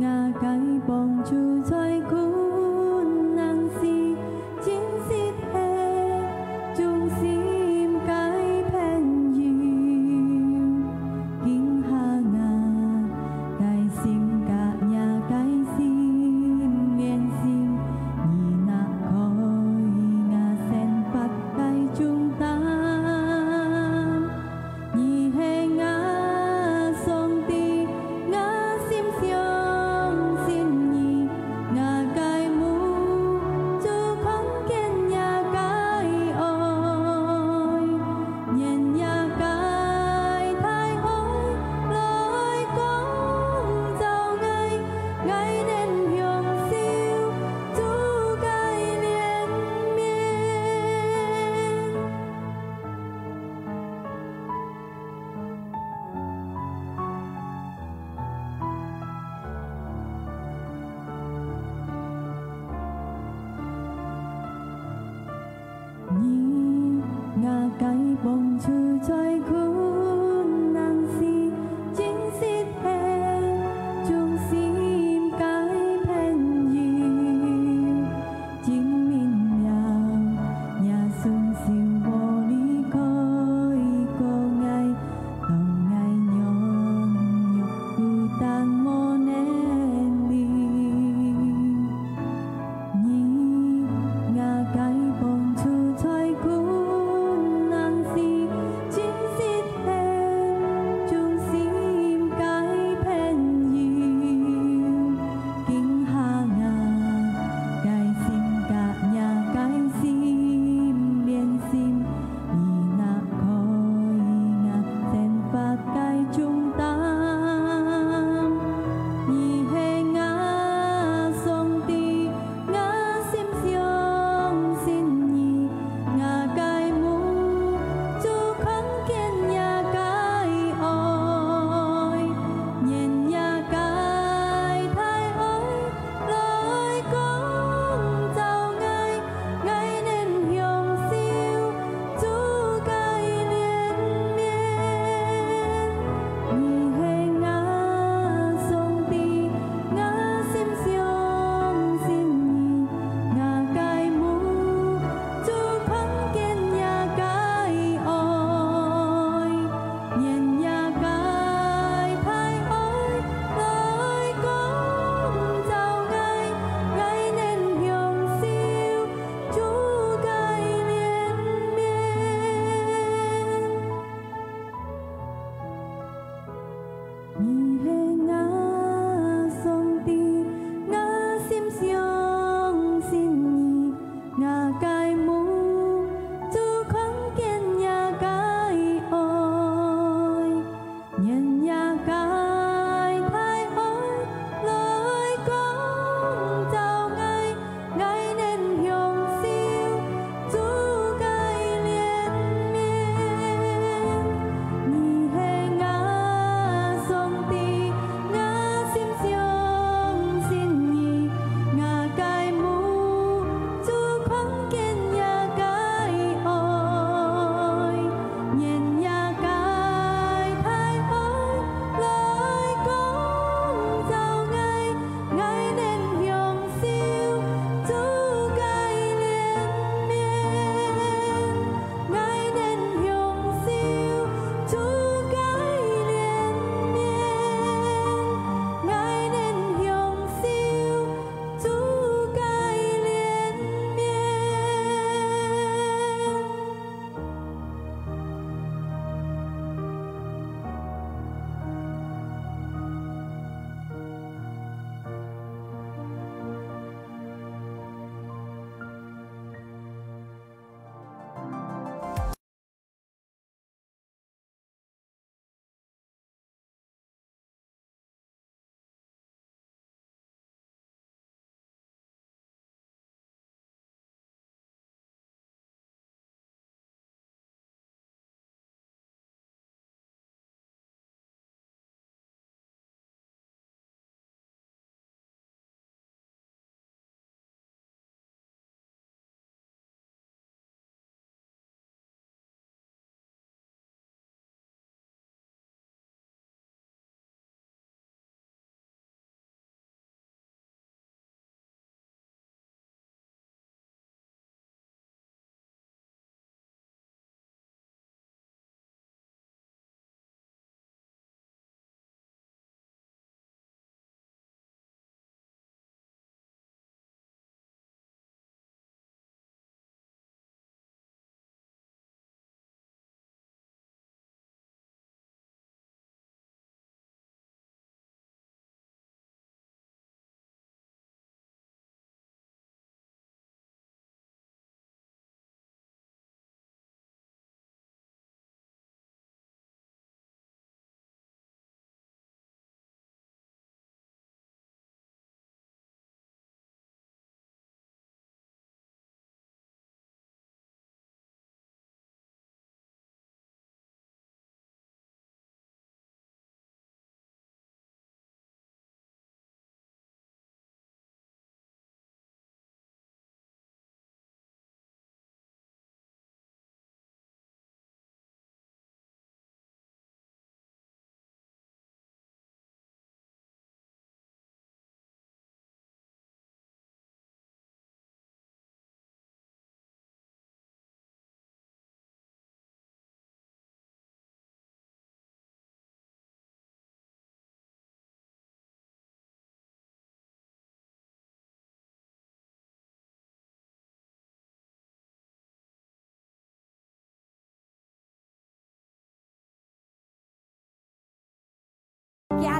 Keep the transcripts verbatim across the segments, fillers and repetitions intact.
𠊎个幫助在困難時，真實係忠心个朋友。今下𠊎个心佮若个心連心，你拿開𠊎生活个重擔。 你係𠊎上帝，𠊎心相信你，𠊎个目珠看見若个愛，願若个大愛來光照𠊎，𠊎能享受主个憐憫。 你，𠊎个幫助在困難時，真實係忠心个朋友。 證明了若雙手無離開過𠊎，當𠊎軟弱孤單無能力。你，𠊎个幫助在困難時，真實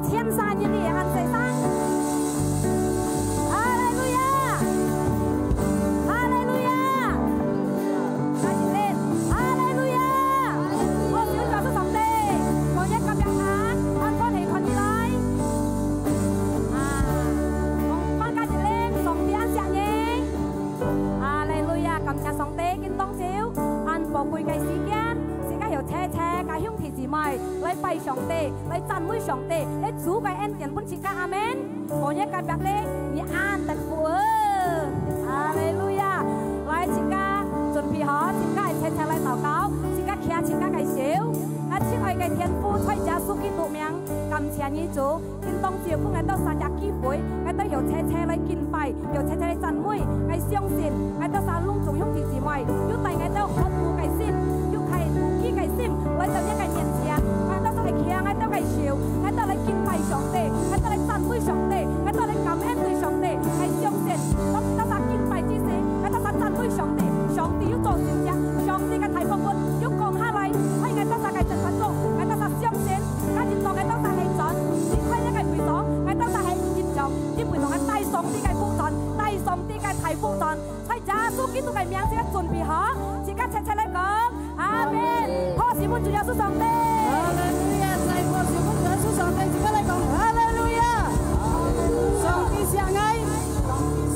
千三年个恁細聲。哈利路亞！哈利路亞！加一輪！哈利路亞！好，手舉出上帝，我也感謝他，他關係團體來。啊，放加一輪，上帝恁惜你。哈利路亞！感謝上帝，今當晝，恁寶貴个時間，自家有齊齊个兄弟姊妹來拜上帝，來讚美上帝，來主个恩典分自家，阿門。 我也感謝你，你恁得福哦。哈利路亞！來，自家準備好，自家齊齊來禱告，自家擎自家个手。啊，親愛个天父，在耶穌基督名，感謝你主，今當晝分𠊎兜儕隻機會，𠊎兜有齊齊來敬拜，有齊齊來讚美。𠊎相信，𠊎兜儕攏總兄弟姊妹，有帶𠊎兜渴慕个心，有帶無知个心，來到你个面前，𠊎兜儕來擎𠊎兜个手，𠊎兜來敬拜上帝。 𠊎兜來讚美上帝，𠊎兜來感恩對上帝，𠊎相信，當𠊎兜儕敬拜之時，𠊎兜儕讚美上帝，上帝有做神蹟，上帝个大福分有降下來，在𠊎兜儕个生活中，𠊎兜儕相信，今日當𠊎兜儕係轉，離開這个地方，𠊎兜儕係一樣，因為當𠊎帶上帝个福轉，帶上帝个大福轉，在耶穌基督个名，自家準備好，自家齊齊來講。 阿門。拍手分主耶穌上帝。哈利路亞！再拍手分主耶穌上帝，自家來講，哈利路亞！上帝惜𠊎，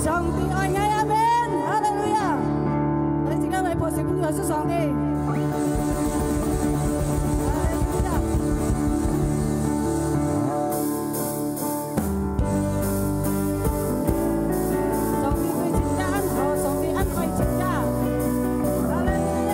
上帝愛𠊎，阿門。哈利路亞！來，自家來拍手分主耶穌上帝。哈利路亞！ 上帝對自家恁好，上帝恁愛自家。哈利路亞！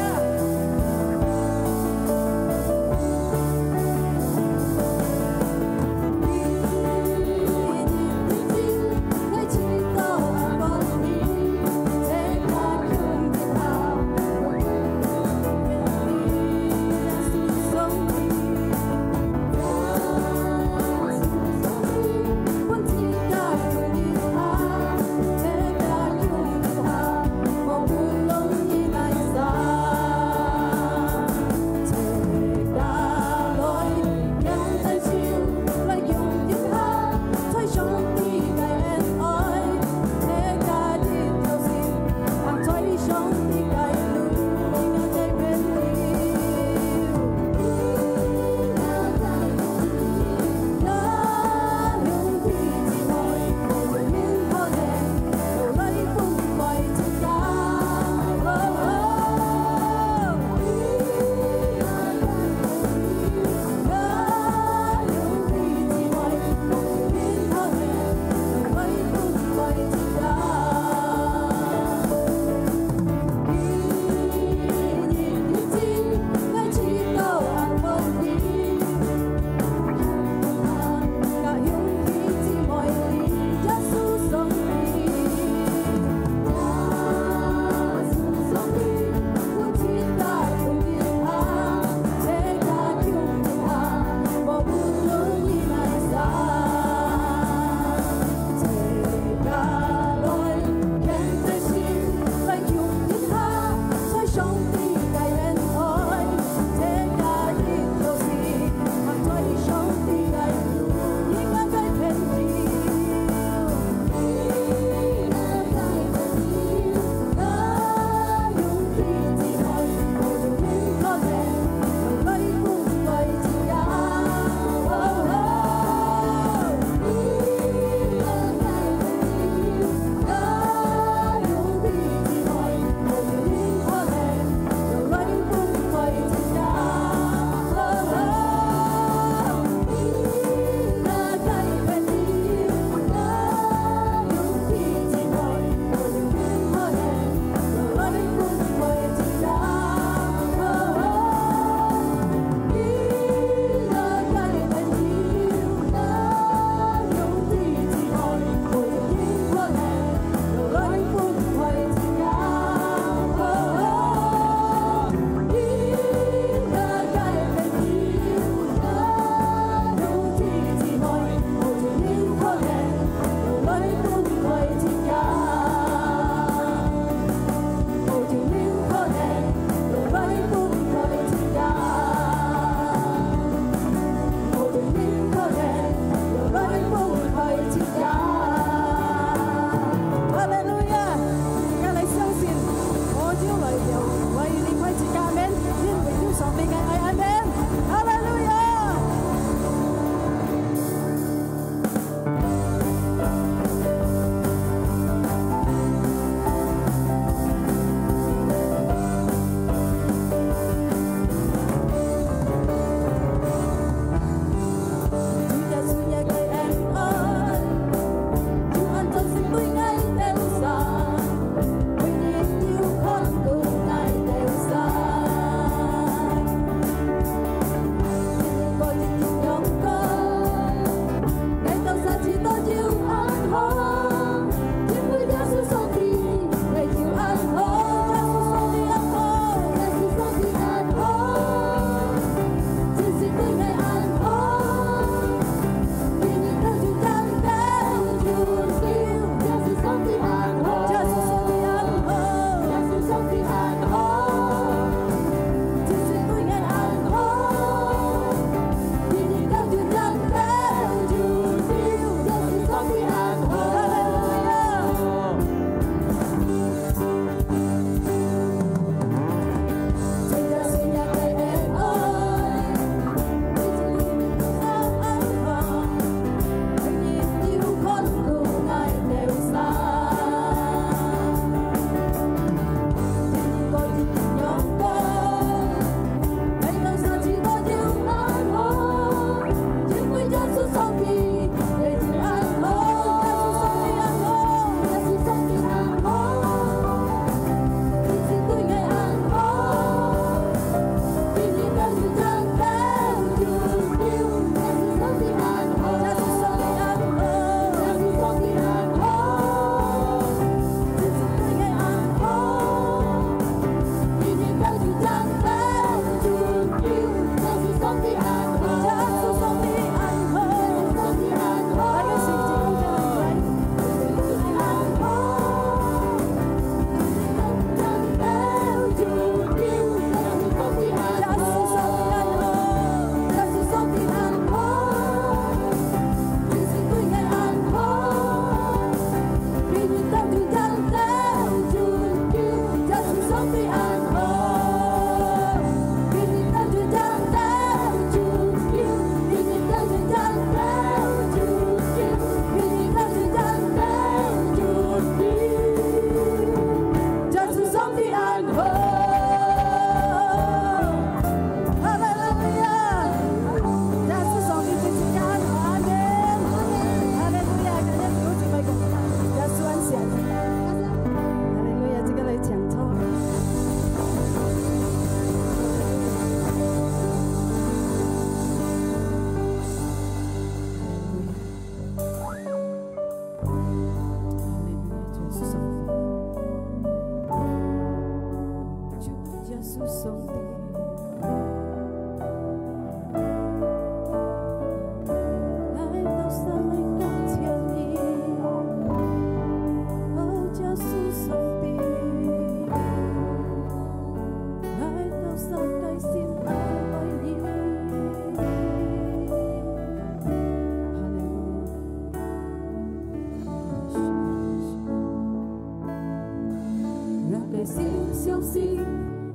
心相信，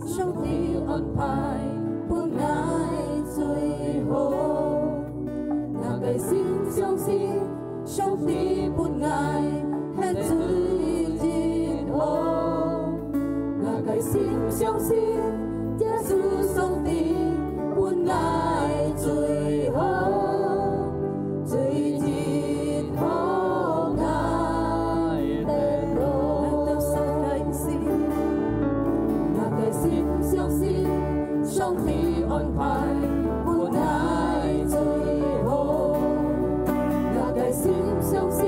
上帝安排分𠊎最好。𠊎个心相信，上帝分𠊎係最好。𠊎个心相信，耶穌上帝分𠊎最好。 最近好𠊎得到。𠊎个心相信，上帝安排分𠊎最好。𠊎个心相信，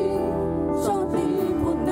上帝分𠊎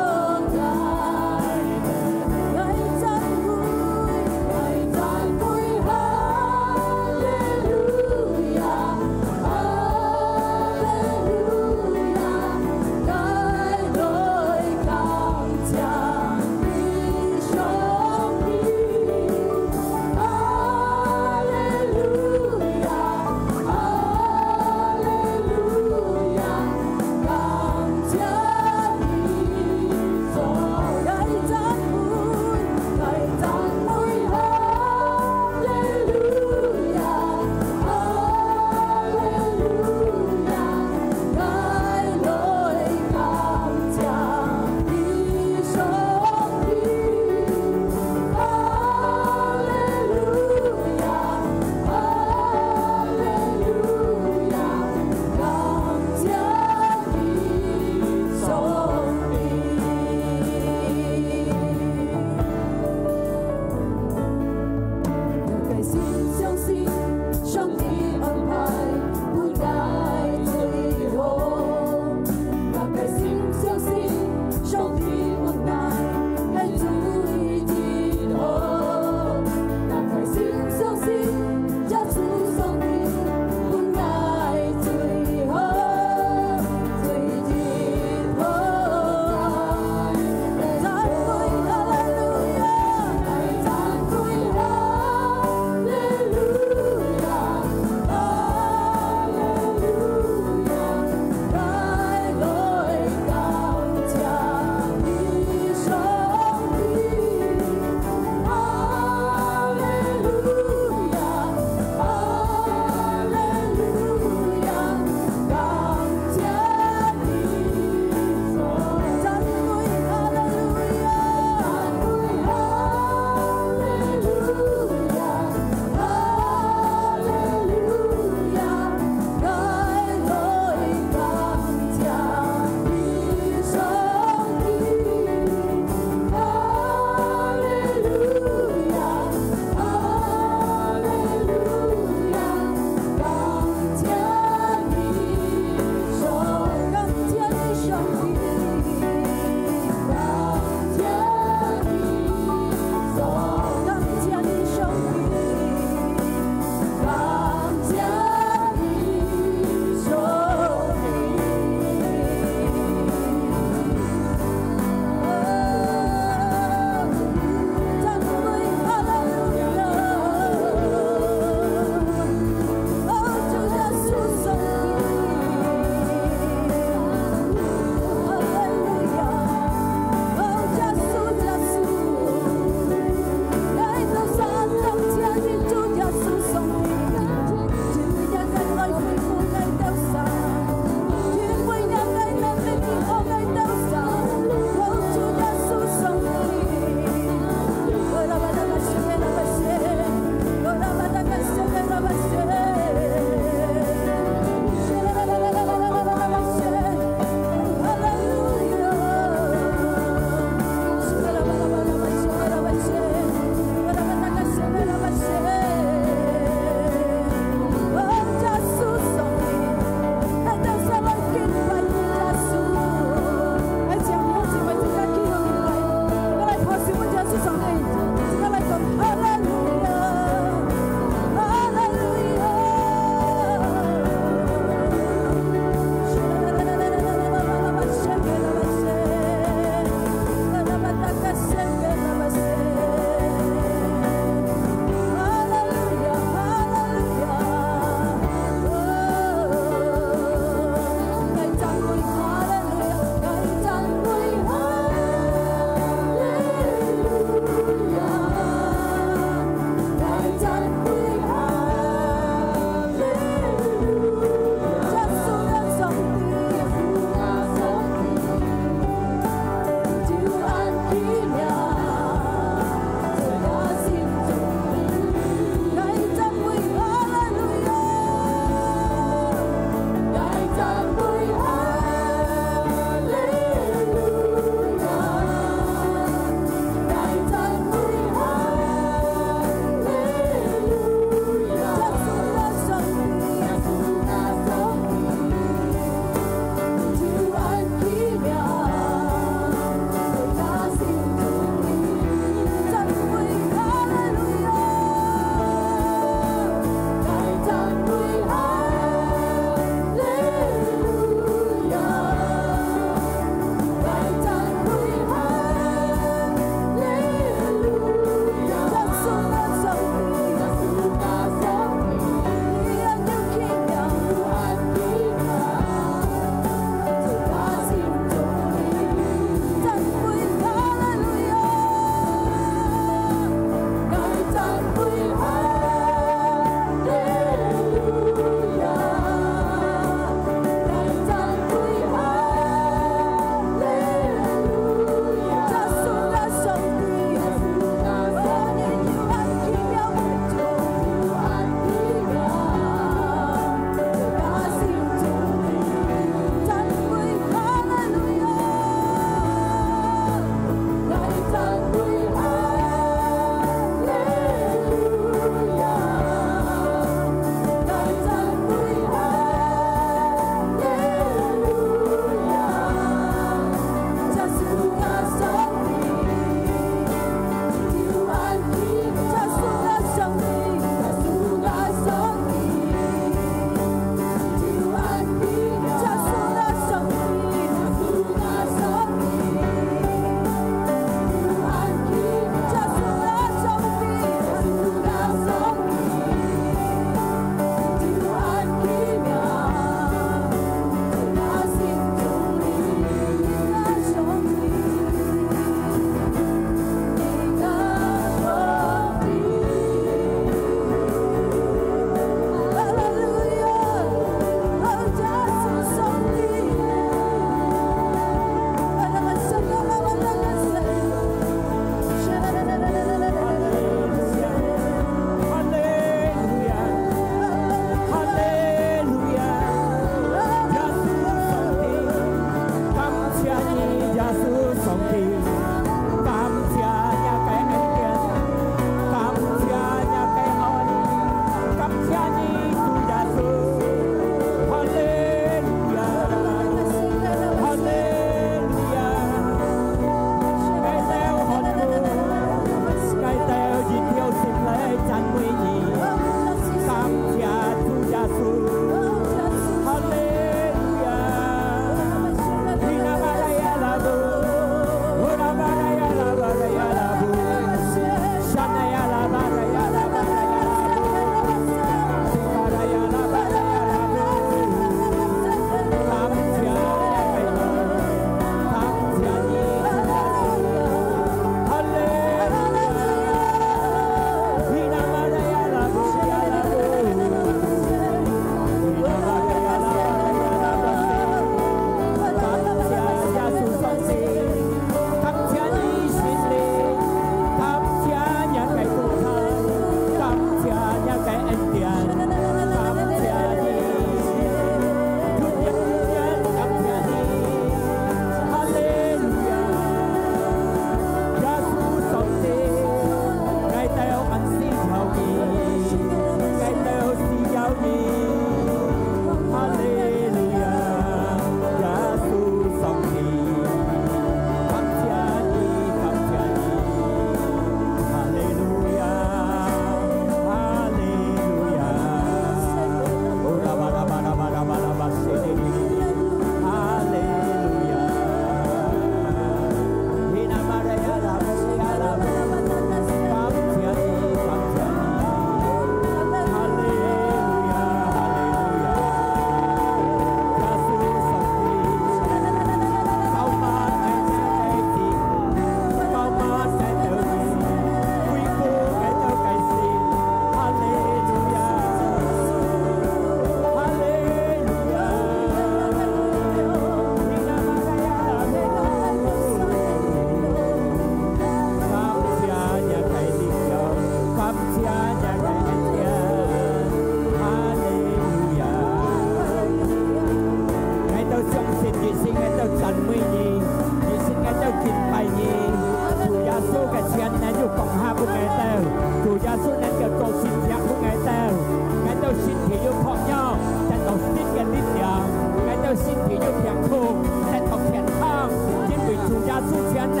全能，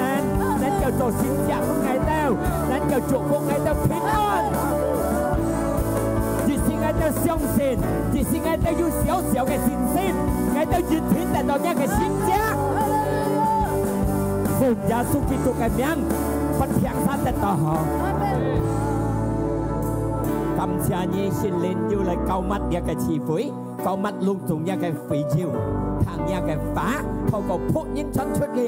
能夠做神蹟分𠊎兜，能夠祝福𠊎兜平安。一時𠊎兜相信，一時𠊎兜有小小个信心，𠊎兜一定得到若个神蹟。奉耶穌基督个名，發病儕得到好。感謝你，聖靈又來膏抹若个聚會。 膏抹攏總若个會友，聽若个話，透過僕人傳出去，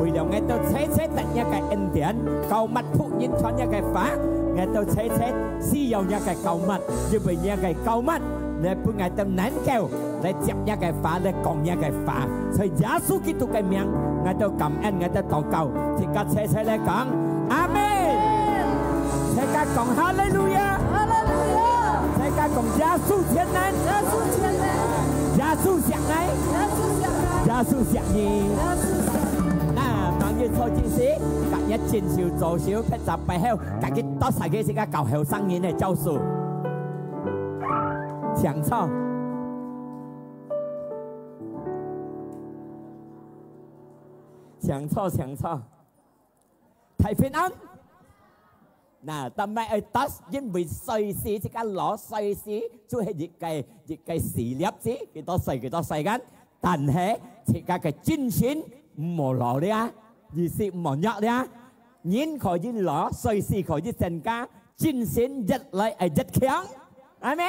為了𠊎兜齊齊得若个恩典，膏抹僕人傳若个話，𠊎兜齊齊需要若个膏抹，因為若个膏抹，來分𠊎兜能夠來接若个話，來講若个話。在耶穌基督个名，𠊎兜感恩，𠊎兜禱告，大家齊齊來講，阿門。 齊家講哈利路亞！哈利路亞！齊家講耶穌全能！耶穌全能！耶穌惜𠊎！耶穌惜𠊎！耶穌惜你！耶穌惜你！那當日坐之時，今日正手左手，別隻背後，家己多少个自家搞後生人个招數。請坐。請坐，請坐。 大平安。那，但係愛得，因為歲數，自家老歲數，就係一個，一個時粒子，幾多歲，幾多歲間。但係自家个精神毋好老了，意思毋好弱了。人可以老，歲數可以增加，精神越來越強。阿門。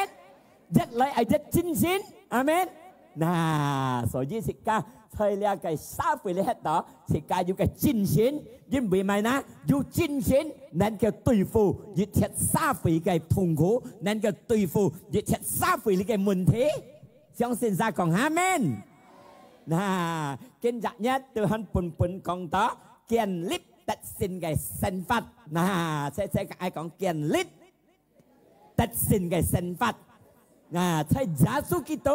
越來越精神。阿門。那，所以自家在這个社會裡歇到，自家有个精神，因為麼个呢？有精神能夠對付一切社會个痛苦，能夠對付一切社會裡个問題。相信儕講阿門。那，今日日都還本本講到建立得勝个生活。那，齊齊愛講建立 得勝个生活。啊，在耶穌基督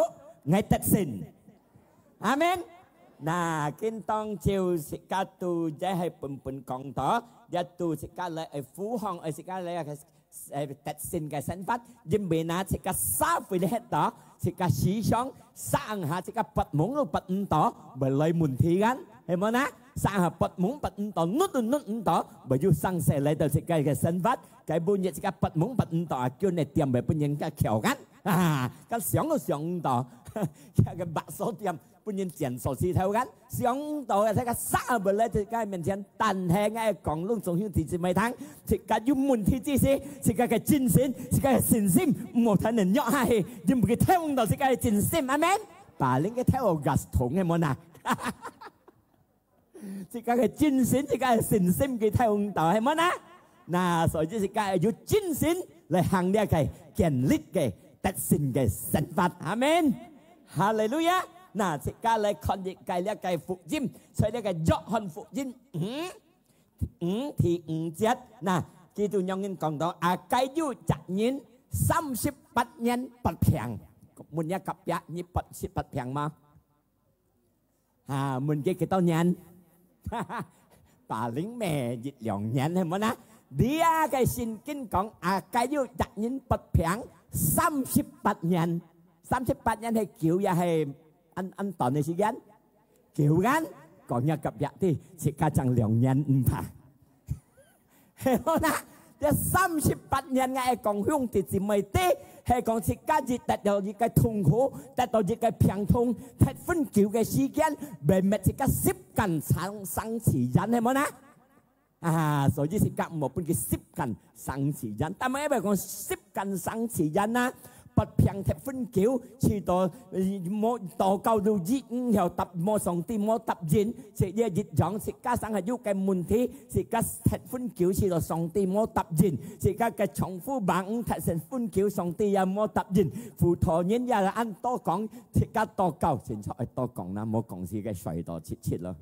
，𠊎得勝。阿門。那，今當晝自家都也係本本講道，也都自家來，誒，呼喊，誒，自家來，誒，得勝个生活，因為呢，自家社會裡歇到，自家思想，上下自家發夢都發毋到，會來問題間，係無呢？上下發夢發毋到，努都努毋到，會有生事來到自家个生活。 該本日自家發夢發毋到啊，叫你點會分人家竅眼，啊，該想都想毋到，這个白手點分人剪手指頭眼，想毋到啊，這个啥會來自家面前，但係𠊎講攏總兄弟姊妹聽，自家有問題之時，自家个精神，自家个信心，毋好聽人弱下去，因為佢聽毋到自家个精神，阿門。把人个頭頷痛个無哪？ 自家个精神，自家个信心，佢聽毋到，係無呢？那，所以自家有精神來行這个建立个得勝个生活。阿門。哈利路亞。那，自家來看一个這个福音，在這个約翰福音五，五第五節。那，佢就仰般講到，啊，該有一人三十八年發病。問一下隔壁，你發，係發病嗎？ 啊，問佢幾多年？巴零咩，一兩年，係無哪？這个聖經講，啊，該有一人發病三十八年。三十八年係久也係恁，恁短个時間？久間？講一下隔壁知，自家正兩年毋怕。 係無哪？這三十八年𠊎講兄弟姊妹知，係講自家一得到一个痛苦，得到一个病痛，忒分久个時間，會搣自家習慣生，生自然，係無哪？啊，所以自家毋好分佢習慣生自然。但係因為講習慣生自然啊，發病忒分久，試到，呃，無禱告都一，嗯，曉答，無上帝無答應， 這一樣，自家生下有个問題，自家忒分久試到上帝無答應，自家个丈夫病忒先分久，上帝也無答應，婦道人也恁多講，自家禱告，真正愛多講啦，莫講自家衰到七七咯。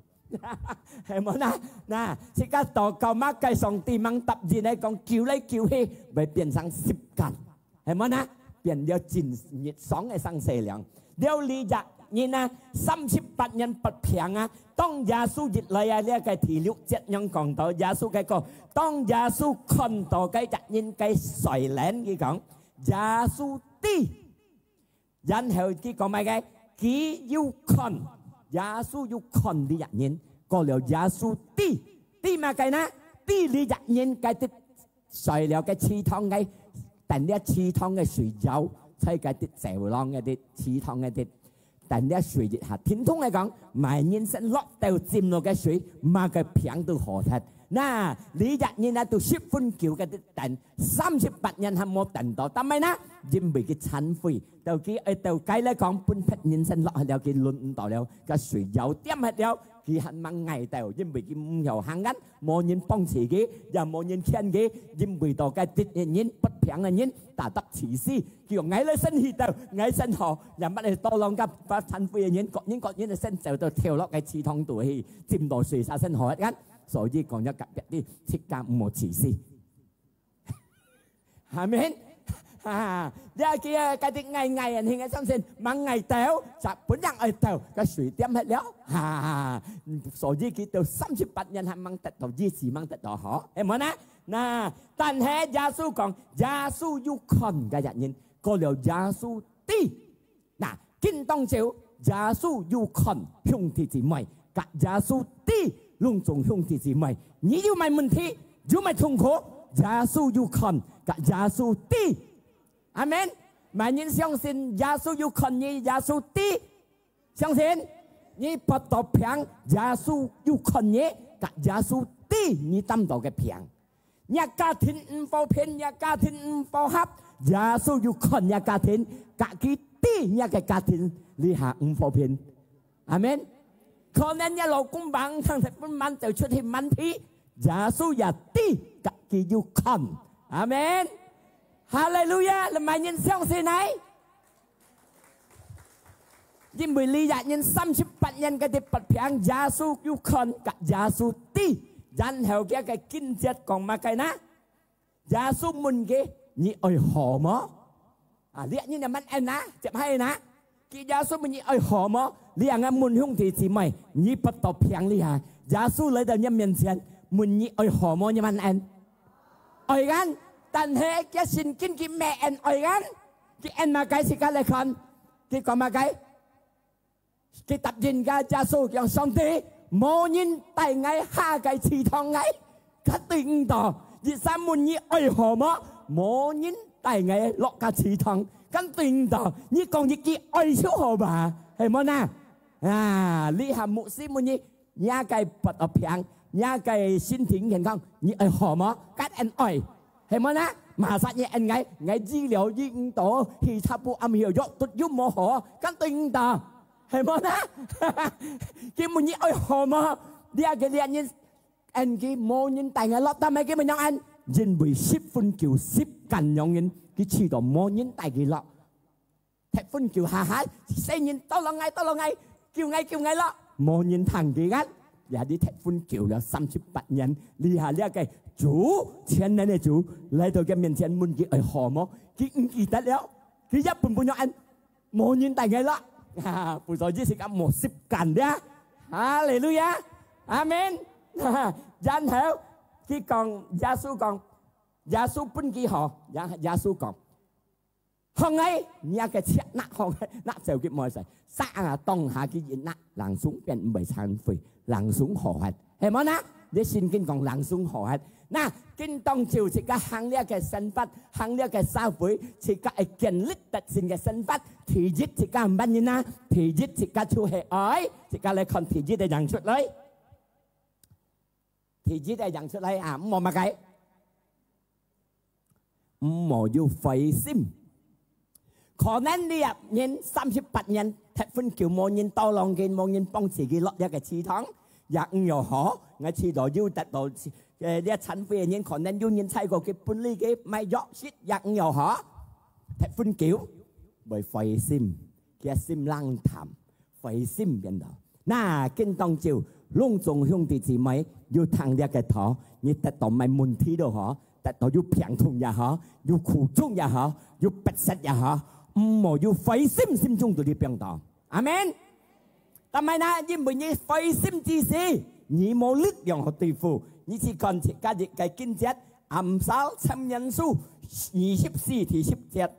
係無哪？那，自家禱告，麼个上帝吂答應，係講久來久去，會變成習慣。 係無哪？變了真日常个生事了。了這隻人啊，三十八年發病啊，當耶穌一來啊，這个第六節仰講到，耶穌个講，當耶穌看到該隻人个衰臉，佢講，耶穌知。然後佢講麼个？佢又看，耶穌又看這隻人，過了耶穌知知麼个呢？知這隻人該兜睡了个池塘个，等這池塘个水澆，在該兜走廊該兜池塘該兜，等這水一下，聽通來講，麼人先落到浸落个水，麼个病都好忒。那，這隻人啊，都十分久个等，三十八年還無等到，但係呢，因為佢懺悔，到佢愛到該來講，分別人先落去了，佢輪毋到了，个水澆恬忒了，佢還吂危到，因為佢毋曉行緊，無人幫助佢，也無人牽佢，因為到該兜人，發病个人，打得自私，佢講：「𠊎來先去到，𠊎先好。」也毋係多啷个發懺悔个人，各人各人个先走到跳落个池塘肚去，浸到水煞先好緊。所以講了隔壁个，自家毋好自私。阿門。哈，這个該兜危危个，你个相信，吂危到，就本人愛到，个水恬忒了。哈，所以佢到三十八年還吂得到醫治，吂得到好，係無呢？那，但係耶穌講，耶穌有看該隻人，過了耶穌知。那，今當晝，耶穌有看兄弟姊妹，甲耶穌知攏總兄弟姊妹，你有麼問題，有麼痛苦，耶穌有看，甲耶穌知。阿門。麼人相信耶穌有看你，耶穌知？相信？你發到病，耶穌有看你，甲耶穌知你擔到个病。若家庭毋和平，若家庭毋和合，耶穌有看若家庭，甲佢知若个家庭這下毋和平。阿門。可能若老公吂通忒分吂走出去吂去，耶穌也知，甲佢有看。阿門。哈利路亞！你麼人相信呢？因為這隻人三十八年个發病，耶穌有看，甲耶穌知。然後佢个經節講麼个呢？耶穌問佢：「你愛好無？」啊，這人也蠻恩啊，接下呢？佢耶穌問：「你愛好無？」這人問兄弟姊妹，你發到病這下，耶穌來到你面前，問你愛好無，你蠻恩？愛緊，但係佢聖經佢毋恩愛緊，佢恩麼个？自家來看，佢講麼个？佢答應个耶穌講：「上帝，無人帶𠊎下个池塘，𠊎敢對毋到。」一儕問你愛好無，無人帶𠊎落个池塘，敢對毋到。你講一句愛就好吧，係無呢？啊，這下牧師問你， 若个發到病，若个身體健康，你愛好無？敢恩愛，係無呢？Masa你恩𠊎，𠊎醫療醫毋到，去差不多暗曉藥都又無好，敢對毋到，係無呢？佢問你愛好無？這个這人恩佢無人帶𠊎落，但係佢問仰恩，因為十分久，十間兩人，佢試到無人帶佢落。 忒分久下下，細人：「Tolong𠊎，tolong𠊎，救𠊎，救𠊎咯！」無人聽佢个。也係忒分久了，三十八年，這下這个主，全能个主，來到佢面前問佢愛好無，佢毋記得了，佢也本本樣恩，無人帶𠊎咯。哈哈，不過這時間無習慣了。哈利路亞，阿門。哈哈，然後佢講，耶穌講，耶穌分佢好，耶，耶穌講， 「放𠊎，若个赤軛放𠊎，拿走佢無事。」煞啊，當下佢一拿，langsung變毋會懺悔，langsung好忒，係無呢？這聖經講langsung好忒。那，今當晝自家行這个生活，行這个社會，自家愛建立得勝个生活。第一，自家毋捌人啊，第一，自家就係愛，自家來看第一个樣出來。第一个樣出來啊，毋好麼个？ 毋好有灰心。可能這人三十八年，忒分久無人tolong佢，無人幫助佢落這个池塘，也毋曉好。𠊎試到有得到，呃，這懺悔个人，可能有人差過佢分你个買藥食，也毋曉好。忒分久，會灰心，佢个心冷淡。 灰心變到。那，今當晝，攏總兄弟姊妹，有聽這个道，你得到麼問題都好，得到有病痛也好，有苦衷也好，有迫切也好，毋好有灰心，心中肚裡放到。阿門。但係呢，因為你灰心之時，你無力量去對付，你只看自家一个經節，Amsal十二章二十四第十節。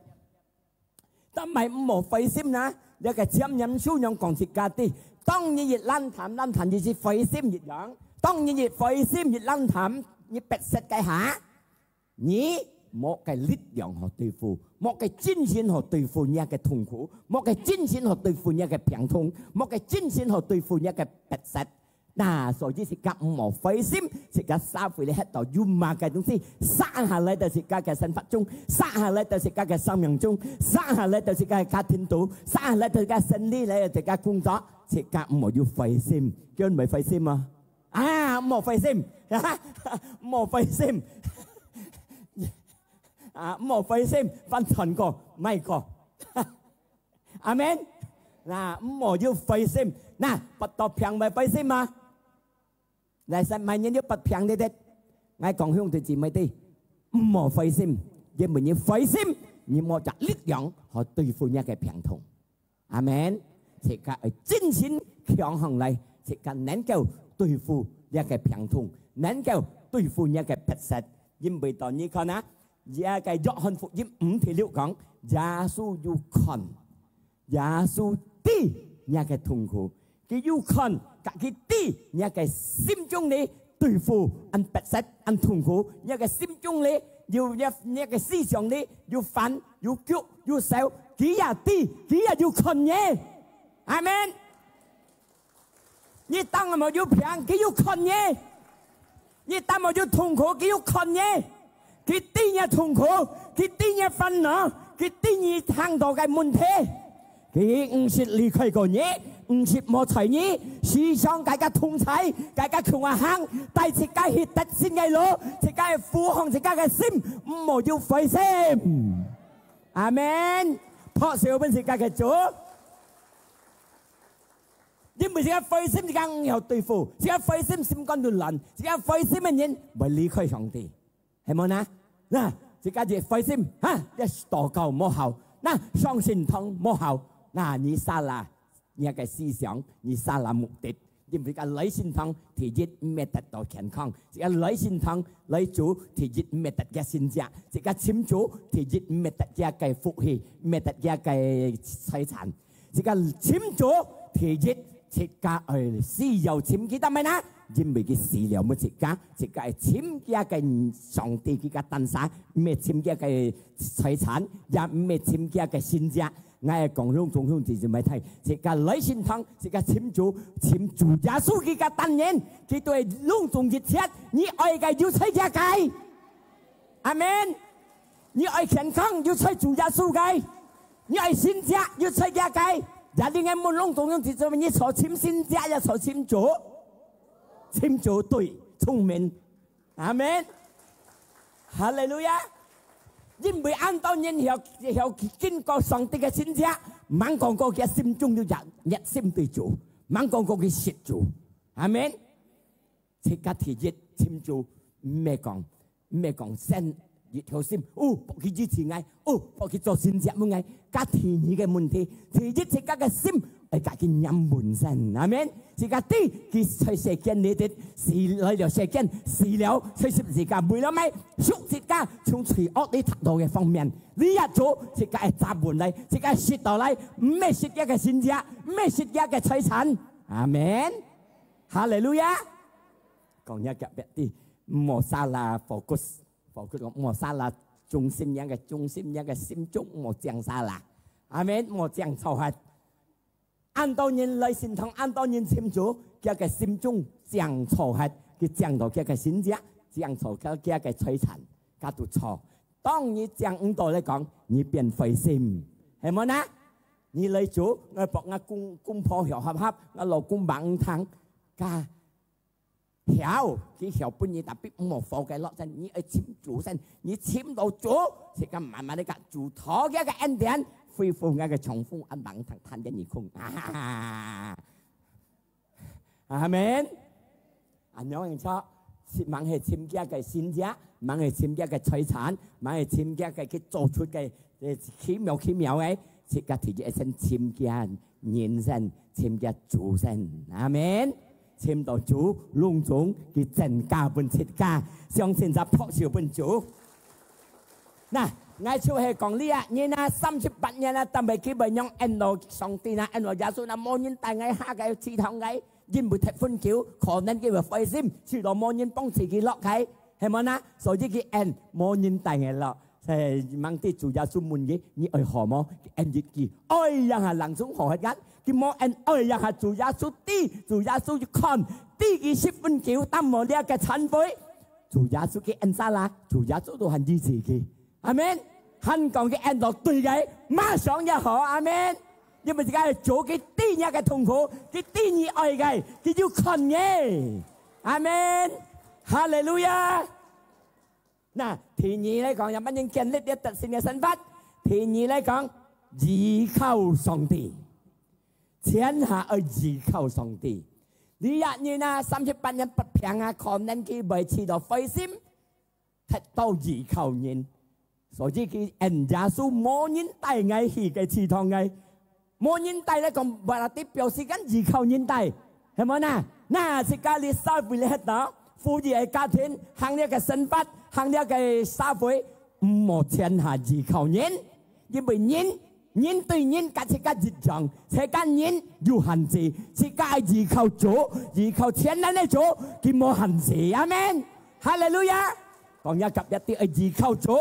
但係毋好灰心啊，這个箴言書樣講自家知，當你一冷淡，冷淡就係灰心一樣。當你一灰心一冷淡，你逼塞該下，你無个力量好對付，無个精神好對付你个痛苦，無个精神好對付你个病痛，無个精神好對付你个逼塞。那所以自家毋好灰心，自家社會裡歇到有麼个東西，撒下來到自家个生活中，撒下來到自家个生命中，撒下來到自家个家庭肚，撒下來到自家生理，來到自家工作，自家毋好有灰心，叫人毋好灰心啊！啊，毋好灰心，毋好灰心，啊，毋好灰心，翻轉過，毋過。阿門。那，毋好有灰心。那，發到病會灰心嗎？來，使麼人有發病个？𠊎講兄弟姊妹弟，毋好灰心，因為你灰心，你無隻力量好對付你个病痛。阿門。自家愛精神強項來，自家能夠對付你个病痛，能夠對付你个逼塞。因為到你看啊， 這个約翰福音五第六講，耶穌有看，耶穌知你个痛苦，佢有看，佢知你个心中裡對付恁逼塞、恁痛苦，你个心中裡有你，你个思想裡有煩、有急、有愁，佢也知，佢也有看你。阿門。 你當無有病，佢有看你；你當無有痛苦，佢有看你。佢知你痛苦，佢知你煩惱，佢知你行到个問題。佢毋識離開過你，毋識無睬你，時常佮自家同在，佮自家共下行，帶自家去得勝个路，自家愛扶䟘自家个心，毋好有灰心。阿門。拍手分自家个主。 因為自家灰心，自家毋曉對付，自家灰心心肝都亂，自家灰心个人會離開上帝，係無呢？那，自家一灰心，哈，這禱告無效，那，上聖堂無效，那你salah你个思想，你salah目的。因為自家來聖堂，第一毋係得到健康，自家來聖堂來主，第一毋係得个神蹟，自家尋主，第一毋係得个福氣，毋係得个財產。 自家尋主，第一，自家愛需要尋佢做麼个呢？因為佢死了，愛自家，自家愛尋佢个上帝，佢个單儕，毋係尋佢个財產，也毋係尋佢个神蹟。𠊎講攏總兄弟姊妹聽，自家來聖堂，自家尋主，尋主耶穌佢个單人，佢對攏總一切，你愛个有在佢个。 阿門。你愛健康，有在主耶穌个；你愛神蹟，有在佢个。這裡个門攏總兄弟姊妹，你所尋神蹟也所尋主，尋主對，聰明。阿門。哈利路亞。因為恁多人曉，曉經過上帝个神蹟，吂講過佢心中有熱，熱心對主，吂講過佢識主。阿門。 自家第一，尋主，毋係講，毋係講先一條心，哦，愛佢醫治𠊎，哦，愛佢做神蹟分𠊎。該第二个問題，第一，自家个心，愛佮佢黏穩先。阿門。自家知，佢在世間裡底，死，來到世間，死了，在十字架，為了麼个？贖自家，從罪惡裡得到个方面。這一做，自家愛站穩來，自家識到來，毋係識佢个神蹟，毋係識佢个財產。阿門。哈利路亞。 講若隔壁知，毋好salah fokus，fokus講毋好salah中心，若个中心，若个心中毋好正salah。阿門，毋好正錯忒。恁多人來聖堂，恁多人尋主，佢个心中正錯忒，佢正到佢个神蹟，正錯佢，佢个財產，佢都錯。當你正毋到來講，你變灰心，係無呢？你來主，𠊎幫𠊎公，公婆曉合合，𠊎老公吂聽，佢 曉，佢曉分你，tapi毋好放佢落先，你愛尋主先，你尋到主，自家慢慢个佮主討佢个恩典，恢復𠊎个丈夫，恁吂聽，聽見你講。阿門。恁樣應著，係吂係尋佢个神蹟，吂係尋佢个財產，吂係尋佢个，佢做出个，呃，奇妙奇妙个，自家第一先尋佢 人先，尋佢主先。阿門。尋到主，攏總佢增加分自家，相信就拍手分主。那， ，𠊎就係講這啊，人啊，三十八年啊，但係佢會用恩到上帝啊，恩到耶穌啊，無人帶𠊎下个試探𠊎，因為忒分久，可能佢會灰心，試到無人幫助佢落去，係無啊？所以佢恩，無人帶𠊎落。 係，吂知主耶穌問佢：「你愛好無？」佢恩一句：「愛！」樣下冷沖好血眼。佢無恩愛，樣下主耶穌知，主耶穌一看，知佢十分久，擔無這个殘廢。主耶穌佢恩儕啦，主耶穌都還醫治佢。阿門。還講佢恩到對个，馬上也好。阿門。因為自家係做佢知你个痛苦，佢知你愛个，佢有看个。阿門。哈利路亞。 那，第二來講，仰般人建立這得勝个生活？第二來講，依靠上帝。全下愛依靠上帝。這人啊，三十八年發病啊，可能佢會試到灰心，忒多依靠人。所以佢恩耶穌，無人帶𠊎去个試探𠊎。 無人帶來講，berarti表示緊依靠人帶，係無啊？那自家這社會裡歇到，富裕个家庭，行這个生活，行這个社會，毋好全下依靠人，因為人，人對人甲自家一樣，自家人有限制，自家愛依靠主，依靠全能个主，佢無限制。阿門。哈利路亞。講一下隔壁知，愛依靠主。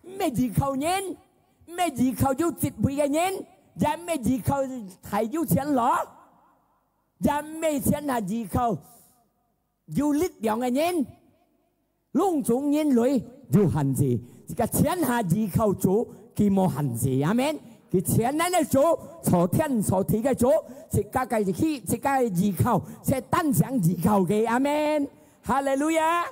毋係依靠人，毋係依靠有職位个人，也毋係依靠大有錢佬，也毋係全下依靠有力量个人。攏總人類有限制，自家全下依靠主，佢無限制。阿門。佢全能个主，造天造地个主，自家个依，自家个依靠，係單淨依靠佢。阿門。哈利路亞。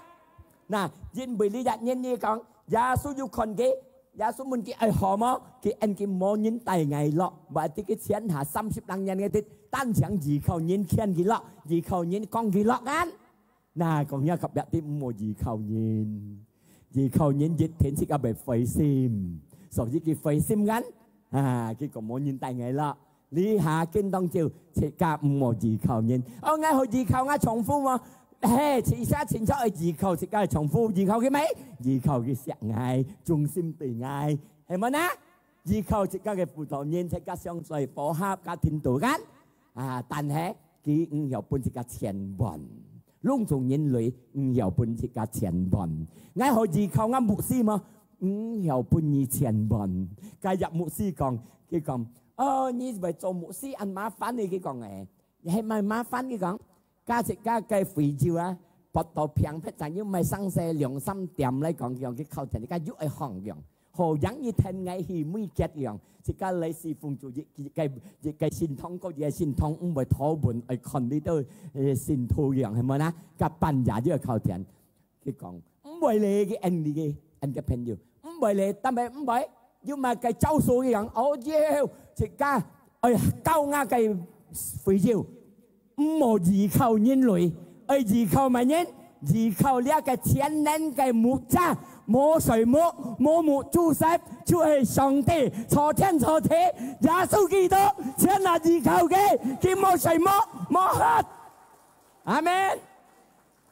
那，因為這人你講，耶穌有看佢，耶穌問佢愛好無？佢應佢無人帶𠊎落，berarti佢全下三十零年个，單淨依靠人牽佢落，依靠人扛佢落啊。那，講一下隔壁知，毋好依靠人，依靠人一定自家會灰心，所以佢灰心啊，啊，佢講無人帶𠊎落。 這下今當晝，自家毋好依靠人。哦，𠊎好依靠𠊎丈夫無？嘿，自家清楚愛依靠自家个丈夫，依靠佢無？依靠佢惜𠊎，忠心對𠊎，係無啊？依靠自家个輔導人，自家相處和合，家庭度間。啊，但係佢毋曉分自家千萬。 攏總人類毋曉分自家千萬。𠊎好依靠𠊎牧師無？毋曉分你千萬。該日牧師講，佢講：「哦，你會做牧師恁麻煩呢？」佢講：「誒，係毋係麻煩？」佢講：「加自家个會友啊，發到病撇，正又毋係生事兩三點來講，佢講佢靠天，自家又愛放養。」 好，樣你聽𠊎去每節樣，自家來侍奉主，一，一个，一个聖堂，各一个聖堂，毋會討論，愛看你兜，呃，信徒樣，係無啊？甲半夜就愛靠天。佢講，毋會咧，佢應你个，應个朋友，毋會咧，但係毋會，有麼个招數樣，哦，要，自家愛教𠊎个會友。 毋好依靠人類，愛依靠麼人？依靠這个全能个牧者，無睡目，無目珠色，就係上帝，造天造地，耶穌基督，全下依靠佢，佢無睡目，無渴。阿門。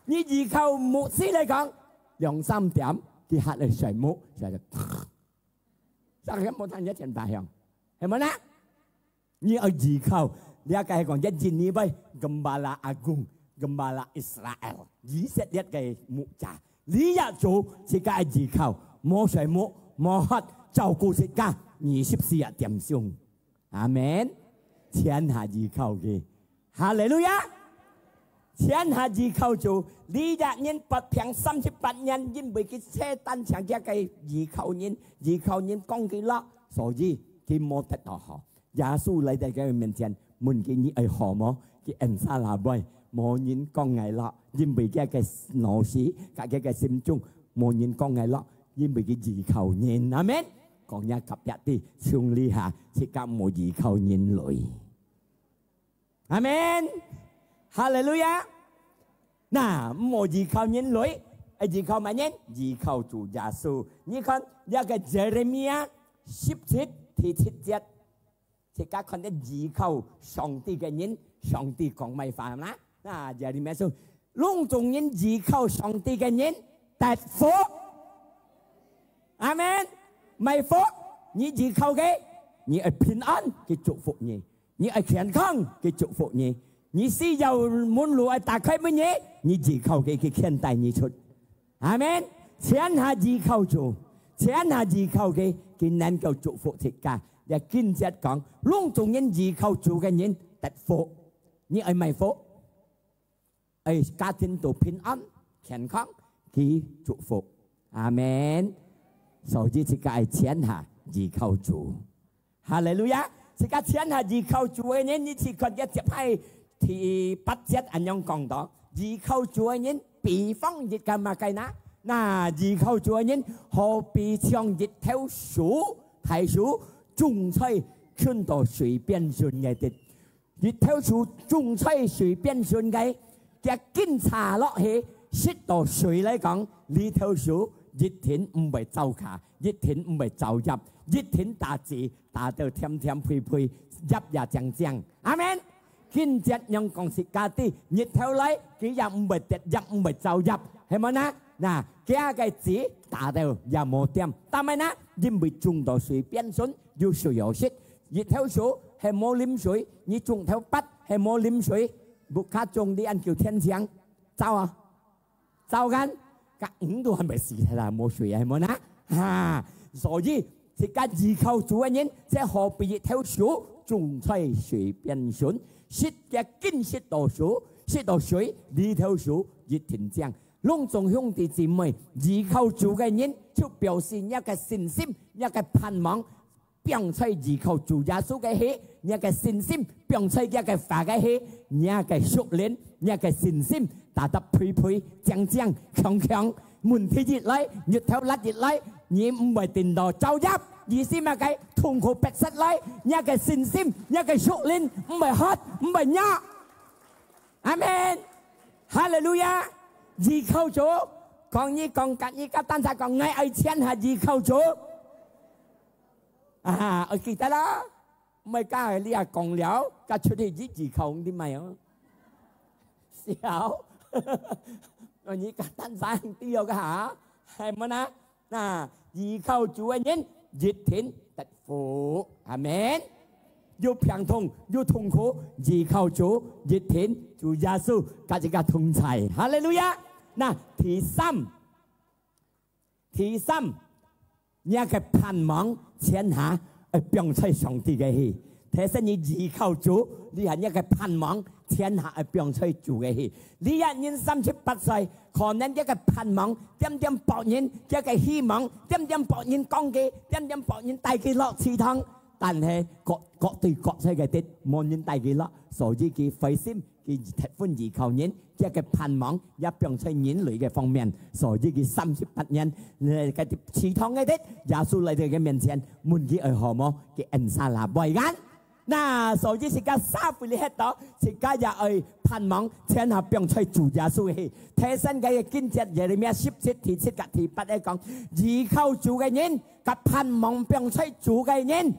你依靠牧師來講，兩三點，佢還會睡目，睡到，三點無聽見天打響，係無啊？ 你愛依靠，這个係講，一日你會Gembala Agung，Gembala Israel，以色列个牧者。你也做自家愛依靠，無睡目，無渴，照顧自家，二十四點鐘。阿門。全下依靠佢。哈利路亞！全下依靠主，這人發病三十八年，因為佢單淨佢个依靠人，依靠人扛佢落，所以佢無得到好。 耶穌來到佢面前，問佢：「你愛好無？」佢應儕啦會，無人扛𠊎落，因為佢个腦屎，甲佢个心中，無人扛𠊎落，因為佢依靠人。阿門。講一下隔壁知，從這下，自家毋好依靠人類。阿門。哈利路亞。那，毋好依靠人類，愛依靠麼人？依靠主耶穌。你看，這个Jeremia十七第七節， 自家看到依靠上帝个人，上帝講麼个話啦？那，Jeremia說，攏總人依靠上帝个人，得福。阿門。麼个福？你依靠佢，你愛平安，佢祝福你；你愛健康，佢祝福你；你需要門路愛打開分你，你依靠佢，佢牽帶你出。阿門。全下依靠主，全下依靠佢，佢能夠祝福自家。這經節講，攏總人依靠主个人得福。你愛麼个福？愛家庭都平安、健康，佢祝福。阿門。所以自家愛全下依靠主。哈利路亞！自家全下依靠主个人，你去看个接下第八節恁樣講到，依靠主个人比方一个麼个呢？那依靠主个人，好比像一條樹，大樹，種在近到水邊脣个地。一條樹種在水邊脣个，佢緊插落去，食到水來講，這條樹一定毋會燥卡，一定毋會燥葉，一定打子，打到甜甜肥肥，葉也靚靚。阿門。經節仰講自家知，日頭來，佢也毋會跌葉，毋會燥葉，係無呢？那，佢个子打到也無甜，但係呢，因為種到水邊脣，有水有食。一條樹係無淋水，你種頭拔係無淋水，屋下種你恁久天晴，燥啊，燥乾，該魚都還袂死忒啦，無水啊，係無呢？哈，所以自家依靠主个人，就好比一條樹種在水邊脣，食个緊食到樹，食到水，這條樹一定靚。攏總兄弟姊妹，依靠主个人，就表示你个信心，你个盼望，放在依靠主耶穌个去，你个信心，放在佢个話个去，你个屬靈，你个信心，打得肥肥、靚靚、強強。問題一來，日頭辣一來，你毋會顛倒燥葉，意思麼个？痛苦逼塞來，你个信心，你个屬靈，毋會渴，毋會弱。阿門。哈利路亞！依靠主，講你講，甲你甲單儕講，𠊎愛全下依靠主。啊，愛記得啦，毋係甲你啊講了，甲出去一依靠你買哦。笑，你甲單儕知哦个哈，係無呢？ 那依靠主个人一定得福。阿門。有病痛，有痛苦，依靠主，一定主耶穌甲自家同在。哈利路亞！那第三，第三，你个盼望全下愛放在上帝个去。提醒你依靠主，你還你个盼望全下愛放在主个去。 這人三十八歲，可能佢个盼望點點薄人，佢个希望點點薄人講佢，點點薄人帶佢落池塘，但係各，各對各世界的，無人帶佢落，所以佢灰心，佢十分依靠人，佢个盼望也放在人類个方面，所以佢三十八年，呃，該池塘个的，耶穌來到佢面前，問佢愛好無，佢應下啦，會恁。 那所以自家社會裡歇到，自家也愛盼望全下放在主耶穌去。提醒个經節，耶利米十七第七甲第八个講，依靠主个人，甲盼望放在主个人，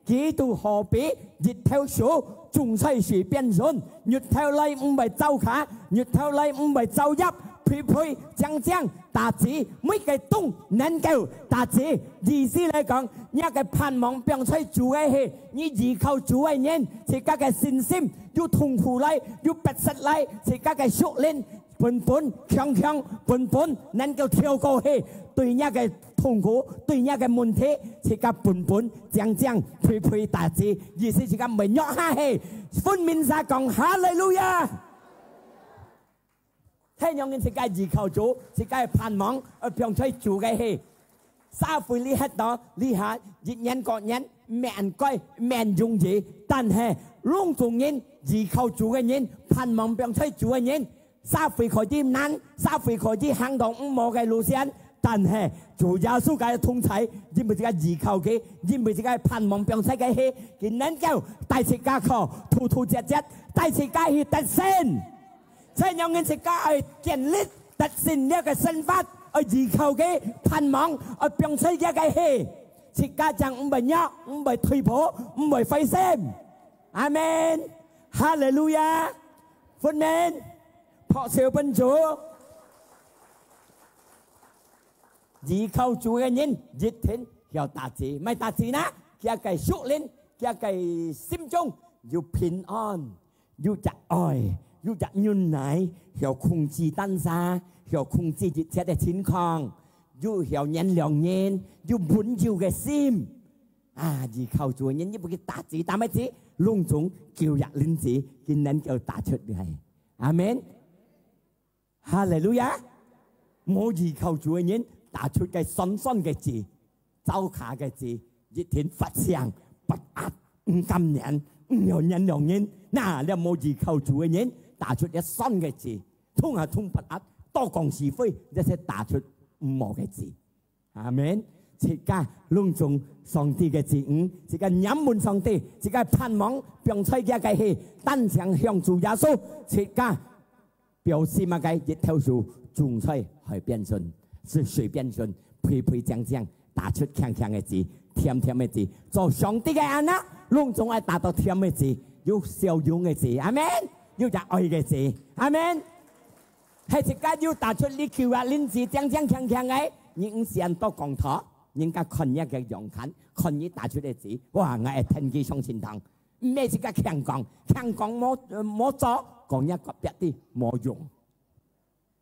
佢都好比一頭樹種在水邊脣，日頭來毋會燥卡，日頭來毋會燥葉，肥肥靚靚， 打子，每個冬能夠打子。意思來講，你个盼望放在主个去，你依靠主个人，自家个信心，有痛苦來，有逼塞來，自家个屬靈，本本強強，本本能夠跳過去，對你个痛苦，對你个問題，自家本本靚靚，肥肥打子，意思自家毋會弱下去。分面儕講哈利路亞！ 太陽人自家依靠主，自家个盼望，愛放在主个去。社會裡歇到，這下一年過年，毋免該，毋免容易，但係攏總人依靠主个人，盼望放在主个人，社會可以難，社會可以行到毋好个路線，但係主耶穌个同在，因為自家依靠佢，因為自家盼望放在个去，佢能夠帶自家靠，突突折折，帶自家去得勝。 太陽人自家愛建立得勝這个生活，愛依靠佢，盼望，愛放在佢个去，自家正毋會弱，毋會退步，毋會灰心。阿門。哈利路亞。分面，拍手分主。依靠主个人一定曉打嘴，毋係打嘴哪，佢个屬靈，佢个心中有平安，有隻愛，有隻忍耐，曉控制單儕，曉控制一切个情況，又曉原諒人，有溫柔个心。啊，依靠主个人，你毋好去打嘴，打麼嘴，攏總舊約人子，佢能夠打出來。阿門。哈利路亞！無依靠主个人，打出个酸酸个嘴，糟蹋个嘴，一定發性，發閼，毋甘願，毋曉原諒人。那，這無依靠主个人，打出這酸个嘴，通啊通發閼，多講是非，這係打出毋好个嘴。阿門。自家攏總上帝个子女，自家仰望上帝，自家盼望放在佢个去，單淨向主耶穌，自家表示麼个？一頭樹種在海邊脣，係水邊脣，肥肥靚靚，打出強強个子，甜甜个子，做上帝个anak，攏總愛打到甜个子，有笑容个子，阿門。有隻愛个子，阿門。 係自家有打出你舊約人子靚靚強強个，你毋使恁多講道，人家看你个樣看，看你打出个子，哇，𠊎愛跈佢上天堂。毋係自家強講，強講無，無做，講若隔壁个無用。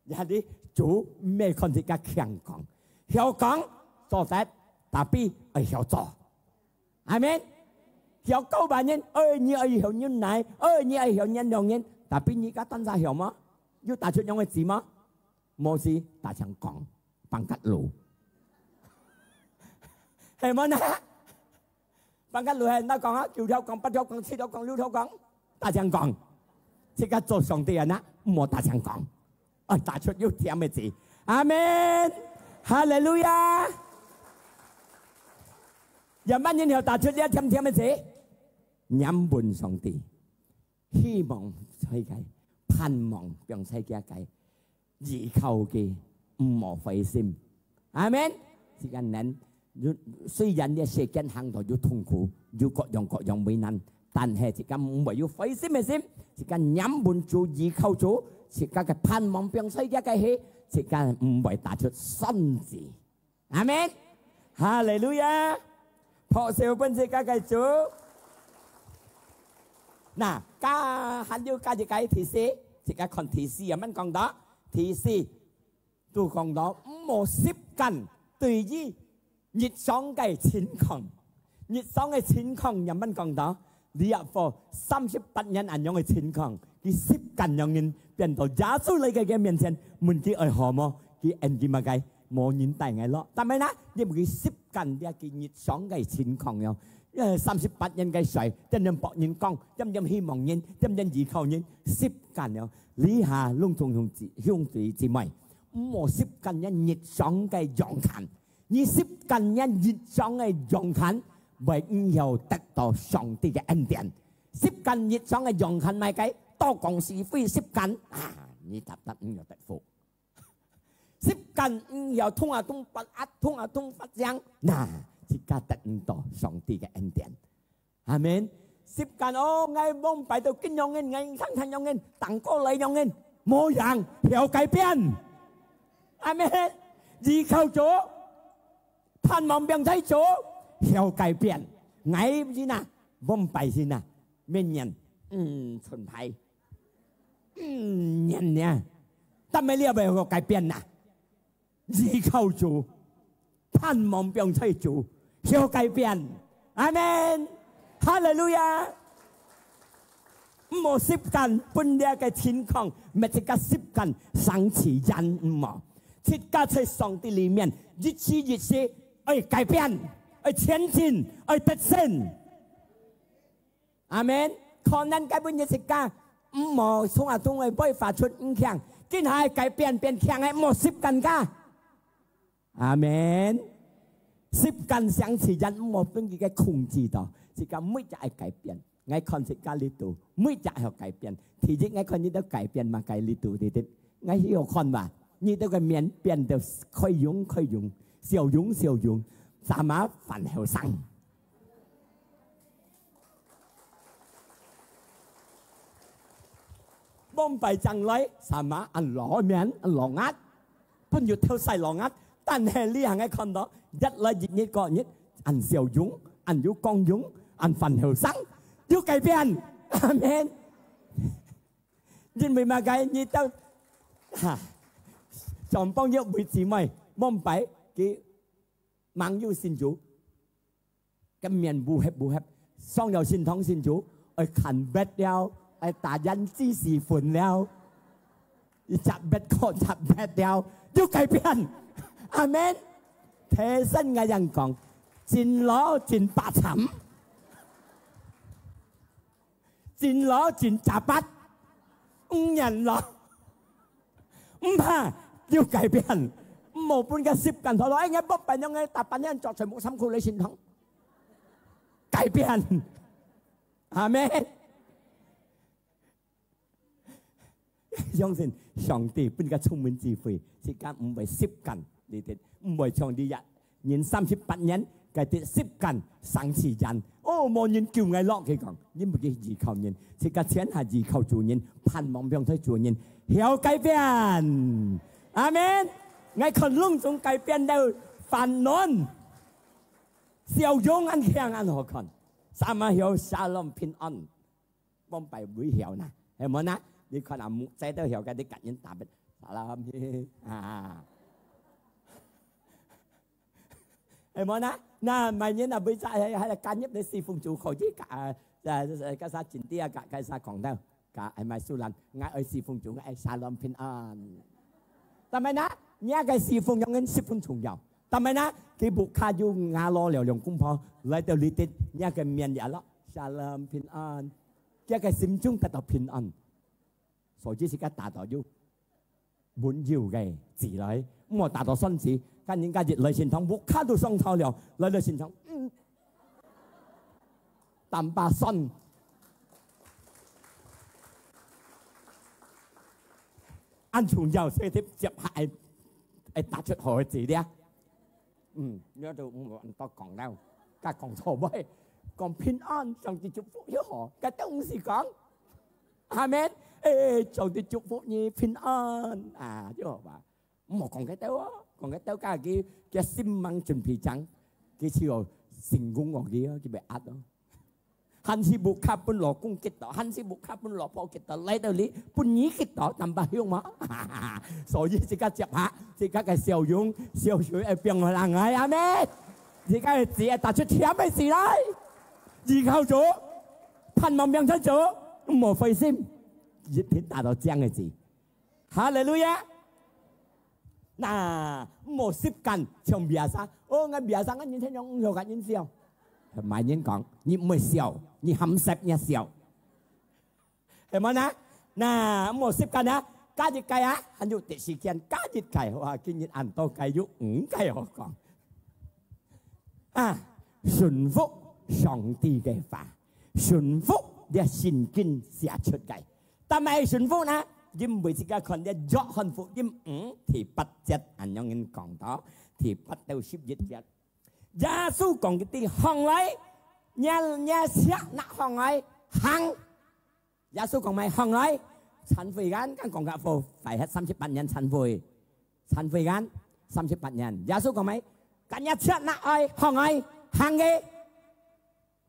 也你主毋係看自家強講，曉講做得，tapi愛曉做。 阿門。曉教別人，哎，你愛曉忍耐，哎，你愛曉原諒人，tapi你自家單儕曉無？有打出樣个子無？無，係單淨講，pangkat路。係無呢？Pangkat路係哪講啊？九條講、八條講、十條講、六條講，單淨講。自家做上帝个anak，毋好單淨講。 愛打出有甜个子。阿門。哈利路亞。仰般人曉打出這甜甜个子？仰望上帝，希望在佢，盼望放在佢个，依靠佢，毋好灰心。 阿門。自家人，雖然這世間行到有痛苦，有各樣各樣為難，但係自家毋會有灰心个心，自家仰望主，依靠主，自家个盼望放在佢个去，自家毋會打出酸子。阿門。哈利路亞。拍手分自家个主。那，加，還有加一个第四，自家看第四，仰般講到？第四， 都講到，毋好習慣對於日常个情況。日常个情況仰般講到？這下三十八年恁樣个情況，佢習慣樣人變到耶穌來个佢面前，問佢愛好無？佢應佢麼个？無人帶𠊎落。但係呢，因為佢習慣這个日常个情況喲。呃，三十八年个歲，天天幫人講，天天希望人，天天依靠人，習慣了。這下攏總兄弟，兄弟姊妹， 毋好習慣這日常个樣看。你習慣這日常个樣看，會毋曉得到上帝个恩典。習慣日常个樣看，麼个？多講是非習慣，啊，你特特毋曉得福。習慣毋曉通啊通發閼，通啊通發聲，那，自家得毋到上帝个恩典。 阿門。習慣哦，𠊎往擺到緊樣人，𠊎生生樣人，當過來樣人，無用，曉改變。阿門。依靠主，盼望放在主，曉改變。𠊎毋係哪，往擺係哪，明年，嗯，春牌，嗯，年年，但係你也毋曉改變哪。 依靠主，盼望放在主，曉改變。阿門。哈利路亞。毋好習慣分這个情況，乜自家習慣生氣人，毋好。自家在上帝裡面，一時一時愛改變，愛前進，愛得勝。 阿門。可能該本日自家，毋好從啊從會發出毋強，今下改變變強个，毋好習慣个。阿門。習慣生氣人，毋好分佢个控制到，自家每隻愛改變。𠊎看自家裡肚，每隻愛改變。第一，𠊎看你兜改變嘛，該裡肚，對對。𠊎曉看嘛，你兜个面變到開容開容，笑容笑容，sama還後生。 往擺正來，sama恁老面，恁老額，本有頭晒老額，但係你還係看到，一來一日過日，恁笑容，恁有光榮，恁還後生，有改變。阿門。因為麼个？你兜，哈，上幫一位姊妹，往擺佢吂有信主， 个面烏黑烏黑，上了聖堂信主，愛看bed了，愛打胭脂粉了，一隻bed過隻bed了，有改變。阿門。提升𠊎樣講，真老真白慘，真老真假扮，五年老。 毋怕，有改變。毋好分个習慣，好咯，哎，𠊎莫扮樣个，打扮樣着全部衫褲來聖堂。改變。阿門。相信上帝分个聰明智慧，自家毋會習慣你兜，毋會像你一 人三十八年，佢兜習慣生死緣。哦，無人救𠊎咯，佢講，因為佢依靠人，自家全下依靠主人，盼望放在主人，曉改變。阿門。𠊎看攏總改變到煩惱，笑容恁靚恁好看，sama曉shalom平安。 往擺會曉呢，係無呢？你看啊，目遮都曉，該你甲人打扮，salam嘿，啊，係無呢？那麼人啊，會在，還，還加入你侍奉主可以，啊，啊，該啥真啲啊，該，該啥講道，該，哎，買書人，𠊎愛侍奉主，𠊎愛shalom平安。但係呢，你个侍奉永遠十分重要。 但係呢，佢屋下有吾老了兩公婆，來到這地，你个面也落，shalom平安，佢个心中得到平安。所以自家打到有溫柔个子女，毋好打到酸子，跟人家一來聖堂，屋下都傷透了，來到聖堂，嗯，tambah酸。恁重要，所以佢接下來，會打出好个子了。 嗯，你都毋好恁多講了，甲講錯話，講平安，上帝祝福又好，該兜毋使講。阿門。哎，上帝祝福你平安啊，就好吧。毋好講該兜哦，講該兜，佢，佢心門準備正，佢就成功哦，佢哦，佢會壓哦。 還係屋下分老公激到，還係屋下分老婆激到，來到你，分你激到，tambah凶嘛。所以自家接下，自家个笑容，笑容會變好人个，阿門。自家个子會打出甜个子來，依靠主，盼望命在主，毋好灰心，一定打到靚个子。哈利路亞！那，毋好習慣像biasa。哦，𠊎biasa，𠊎人聽講毋曉甲人笑。麼人講，你毋會笑，你含惜你笑。係無呢？那，毋好習慣啊，加一個啊，還有第四件，加一個，哇，今日恁多個，有五個好講。啊，順服上帝个話，順服這聖經寫出个。 但係順服呢？因為自家看這約翰福音五第八節恁樣講到，第八到十一節，耶穌講佢兜：「䟘來，若，若赤膺䟘來，行。」耶穌講：「來，䟘來。」懺悔kan，kan講个好，快忒三十八年懺悔，懺悔kan，三十八年。耶穌講：「來，若赤膺愛䟘來，行个。」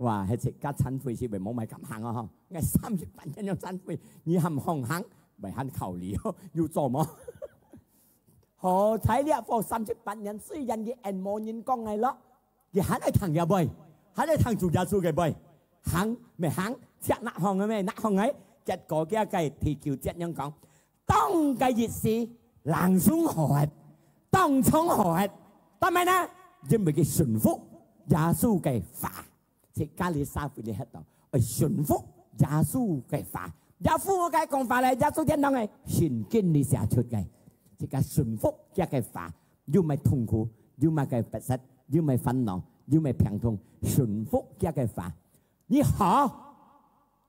哇，係自家懺悔時會無麼敢行哦，吼。𠊎三十八年樣懺悔，你還䟘行，會還考慮哦，有做無？好彩這貨三十八年，雖然佢恁無人講个咯，佢還愛聽佢个話，還愛聽主耶穌个話，行乜行，赤膺䟘个乜膺䟘个，結果佢个第九節樣講，當个日時，langsung好忒，當場好忒，但係呢，因為佢順服耶穌个話。 自家這社會裡歇到，愛順服耶穌个話。耶穌个講法咧，耶穌天堂个聖經裡寫出个，自家順服佢个話，又毋會痛苦，又毋會个不適，又毋會煩惱，又毋會病痛，順服佢个話。你好，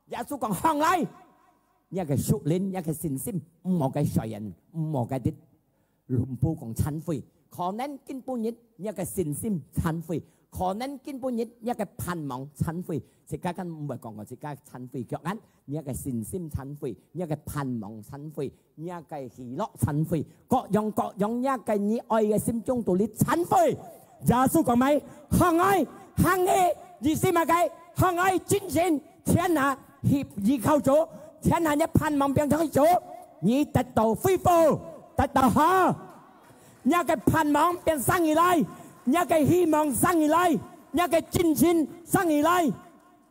耶穌講：「䟘來！」你个屬靈，你个信心，毋好个衰人，毋好个跌。 攏無講懺悔，可能今晡日你个信心懺悔，可能今晡日若个盼望殘廢，自家敢毋會講過自家殘廢腳眼，若个信心殘廢，若个盼望殘廢，若个喜樂殘廢，各樣各樣若个你愛个心中肚裡殘廢。耶穌講咩？向外行去，意思麼个？向外進前，天下去依靠主，天下若盼望放上去主，你得到恢復，得到好。若个盼望變生起來，若个希望生起來，若个精神生起來，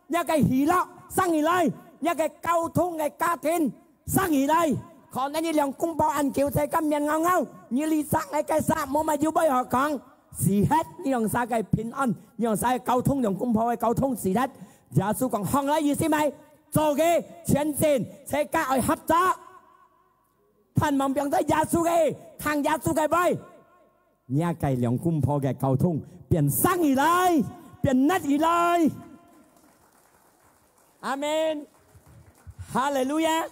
若个喜樂生起來，若个交通个家庭生起來。可能你兩公婆恁久在該面拗拗，你理想个該啥，無麼有話好講，死忒，你兩儕个平安，你兩儕个交通，兩公婆个交通死忒。耶穌講，行來意思咩？做个前進，自家愛合作。 盼望放在耶穌个，聽耶穌个話，若个兩公婆个交通變生起來，變熱起來。阿門。哈利路亞。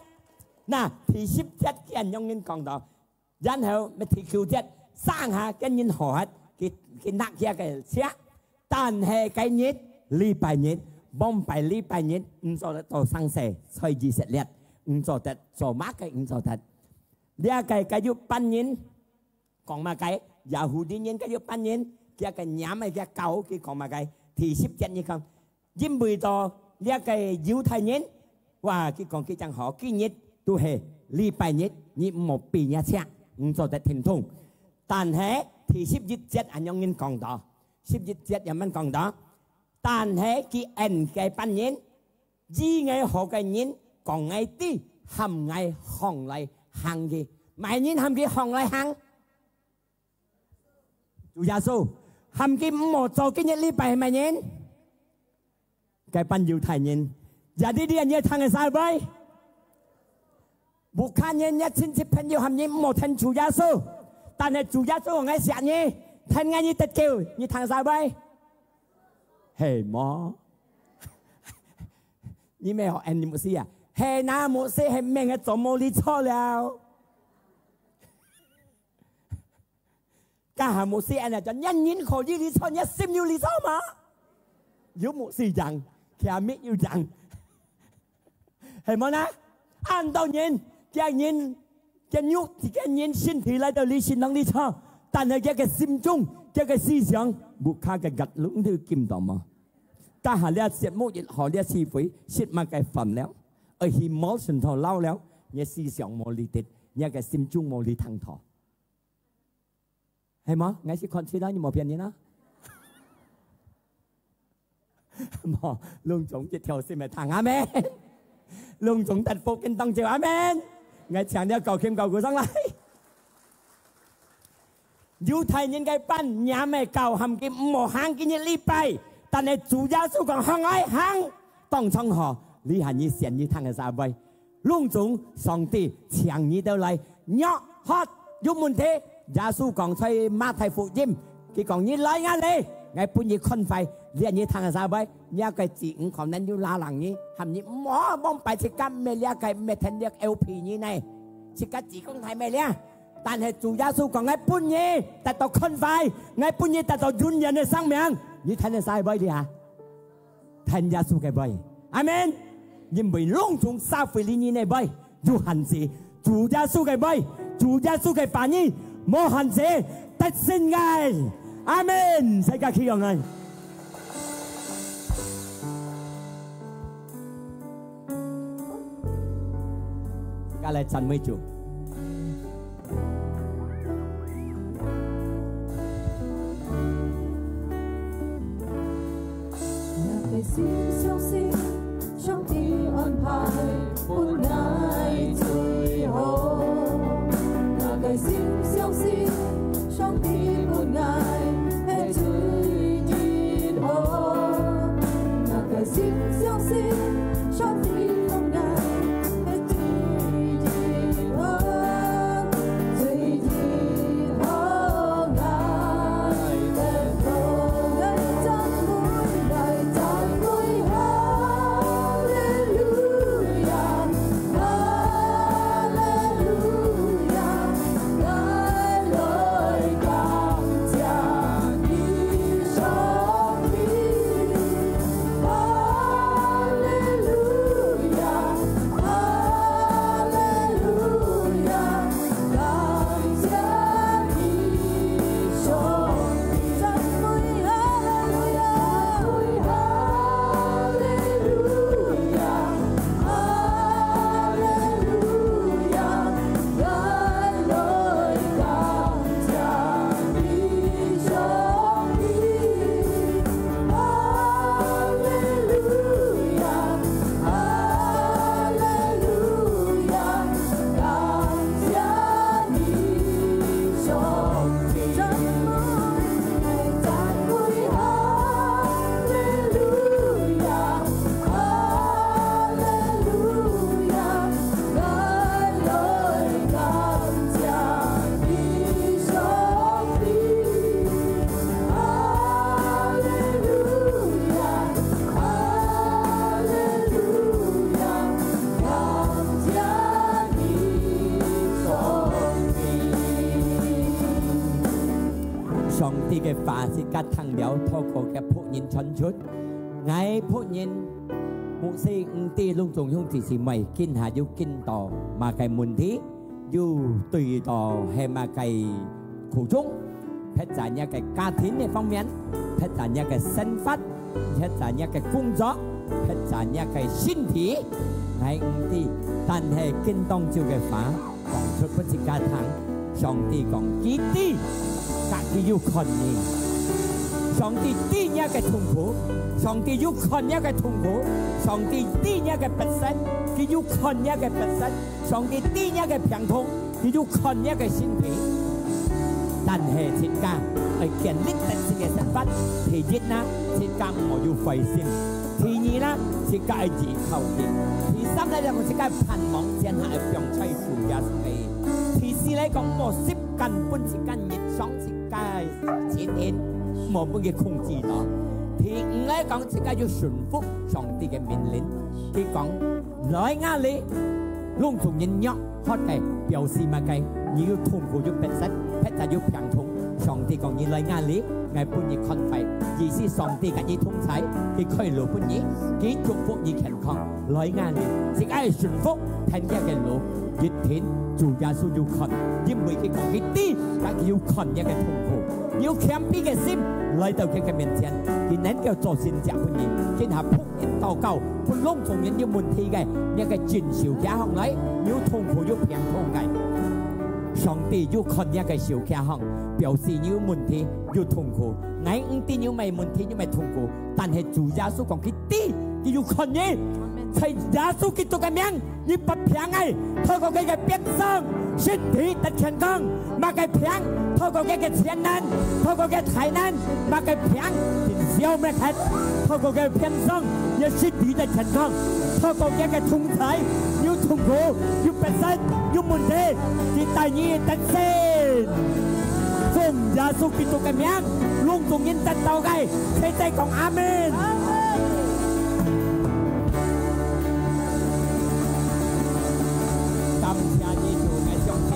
那第十節佢恁樣講到，然後第九節，上下个人好核，佢佢拿佢个車， 但係該日，禮拜日，往擺禮拜日，毋做得做生事，在以色列，毋做得做麼个，毋做得。這个該有班人，講麼个？Yahudi人該有班人，佢个娘个佢教佢講麼个？第十節你看，因為到這个猶太人，哇，佢講佢正好，今日都係禮拜日，你毋好比人家強，毋做得停動。但係第十一節恁樣人講到， 十一節也恁講到，但係佢恩个班人，意愛好个人，講𠊎知，喊𠊎䟘來行去。麼人喊佢䟘來行？主耶穌，喊佢毋好做今日禮拜係麼人？ 該班猶太人，也係你，你聽个啥會？屋下人，你親戚朋友喊你毋好聽主耶穌，但係主耶穌講𠊎惜你，聽𠊎你得救，你聽啥會？係無？你毋好應牧師啊，係哪牧師係毋係做無理錯了？ 該下牧師恁樣講，你人可以理錯，你心有理錯嗎？有牧師贏，佢乜有贏，係無呢？恁多人，佢人，佢肉，佢人身體來到你身上理錯，但係佢个心中，佢个思想，屋下个角落都禁到無？該下這節目一好，這聚會，食麼个飯了，而emotion到老了，你思想無理得，你个心中無理聽到。 係無？𠊎係看出來你無騙人啊？無，攏總一條心个聽，阿門。攏總得福跟當照，阿門。𠊎請你高興高舉上來。猶太人个班，娘个教喊佢毋好行今日禮拜，但係主耶穌講行愛行，當場好，你喊你選你聽个啥會？ 攏總上帝請你兜來，若渴有問題，耶穌講在馬太福音，佢講：「你來𠊎這，𠊎分你寬快。」這你聽个啥會？若个子女可能有拉冷你，喊你毋好往擺自家毋係這个，毋係聽這个L P你呢，自家子公太咩了。 但係主耶穌講：「𠊎分你得到寬快，𠊎分你得到永遠个生命。」你聽个啥个話哩啊？聽耶穌个話。阿門。因為攏總社會裡面个話有限制，主耶穌个話，主耶穌个話語無限制，得勝个。阿門。世界起用啊！ 大家來讚美主。若个心相信，上帝安排分𠊎最好。若个心相信，上帝分𠊎係最最好。 若个心相信，上帝同𠊎係最最好，最最好。𠊎得到，𠊎讚美，𠊎讚美，哈利路亞，哈利路亞，𠊎來上帝个話自家聽了，透過个僕人傳出。𠊎僕人，牧師，毋知攏總兄弟姊妹，今下有見到麼个問題？有對到係麼个苦衷？或者若个家庭个方面，或者若个生活，或者若个工作，或者若个身體，𠊎毋知，但係今當晝个話， 講出分自家聽，上帝講，佢知，佢，佢有看你。上帝知若个痛苦，上帝有看若个痛苦，上帝知若个不適，佢有看若个不適，上帝知若个病痛，佢有看若个身體。但係自家愛建立得勝个生活，第一啊，自家毋好有灰心。 第二啦，自家愛依靠佢。第三來講，自家盼望，全下愛放在主耶穌个。第四來講，莫習慣分自家日常自家个情形，莫分佢控制到。第五來講，自家要順服上帝个命令。佢講，來𠊎這，攏總人弱， 好个，表示麼个？你有痛苦，有不適，或者有病痛。上帝講，你來𠊎這，𠊎分你寬快。意思上帝佮你同在，佢開路分你，佢祝福你健康。來𠊎這，自家愛順服，跈佢个路，一定主耶穌有看，因為佢講佢知，佢有看你个痛苦。你有謙卑个心，來到佢个面前，佢能夠做神蹟分你，今下 禱告，分攏總人有問題个，若个正手擎䟘來，有痛苦有病痛个。上帝有看若个手擎䟘，表示你有問題，有痛苦。𠊎毋知你有麼个問題，有麼个痛苦，但係主耶穌講佢知，佢有看你。在耶穌基督个名， 你發病个，透過佢个鞭傷，身體得健康；麼个病，透過佢个艱難，透過佢个災難；麼个病，就消滅忒，透過佢个鞭傷，你身體得健康；透過佢个同在，有痛苦，有不適，有問題，佢帶你得勝。奉耶穌基督个名，攏總人得到个，齊齊講阿門。阿門。 感謝你主，𠊎相信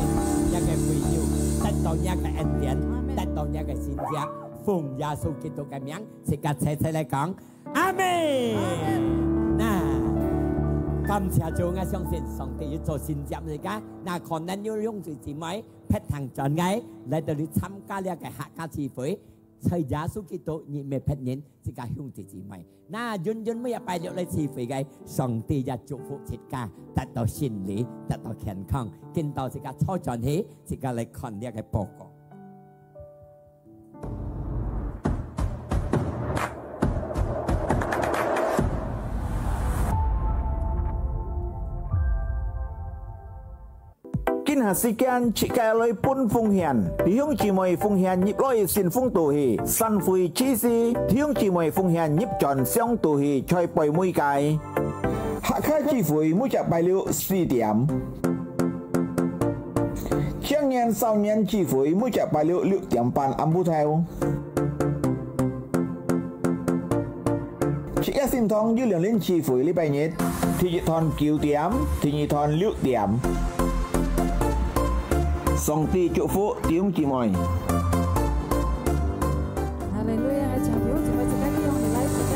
若个會友得到若个恩典，阿門。得到若个神蹟，奉耶穌基督个名，自家齊齊來講，阿門。阿門。那，感謝主，𠊎相信上帝要做神蹟自家。那可能有兄弟姊妹，別堂轉个，來到這參加這个客家聚會，在耶穌基督，你毋係別人， 自家兄弟姊妹。那，永遠每一拜六來聚會个，上帝也祝福自家，得到勝利，得到健康。今到自家坐轉去，自家來看這个報告。 今下時間，自家來分奉獻。弟兄姊妹奉獻入來信封肚去，散會之時，弟兄姊妹奉獻入轉箱肚去，在背尾个。客家聚會每隻拜六四點。青年少年聚會每隻拜六六點半暗晡頭。 自家聖堂有兩輪聚會，禮拜日，第一堂九點，第二堂六點。上帝祝福弟兄姊妹。哈利路亞！請弟兄姊妹自家用你來自家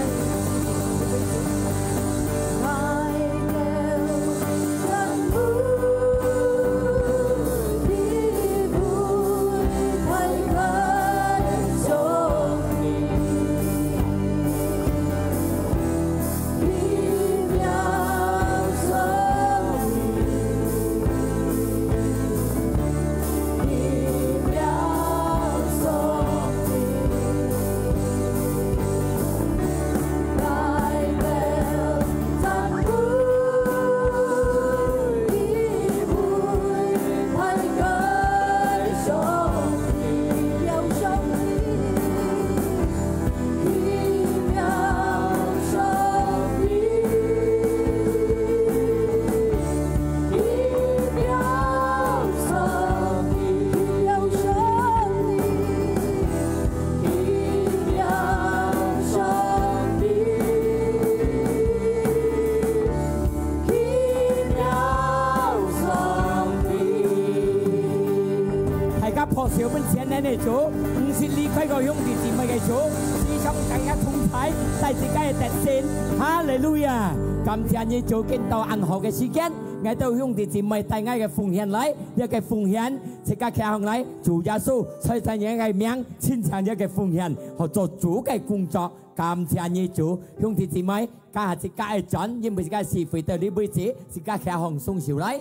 大家拍手分全能个主，毋識離開過兄弟姊妹个主，時常大家同在，帶自家个得勝。哈利路亞！感謝你主，見到恁好个時間，𠊎兜兄弟姊妹帶𠊎个奉獻來，這个奉獻自家徛䟘來，主耶穌在在你个名，親像這个奉獻，好做主个工作。感謝你主，兄弟姊妹， 家下自家个轉，因為自家是回到你位置，自家徛䟘雙手來。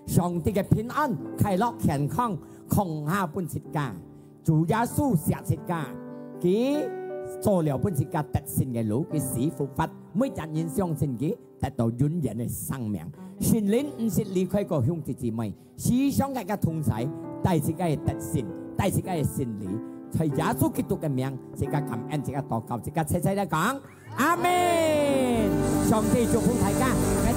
上帝个平安、快樂、健康，降下分自家。主耶穌惜自家，佢做了分自家得勝个路，佢死復活，每一人相信佢，得到永遠个生命。聖靈毋識離開過兄弟姊妹， 時常个同在，帶自家个得勝，帶自家个勝利，在耶穌基督个名，自家感恩，自家禱告，自家齊齊來講，阿門。上帝祝福大家。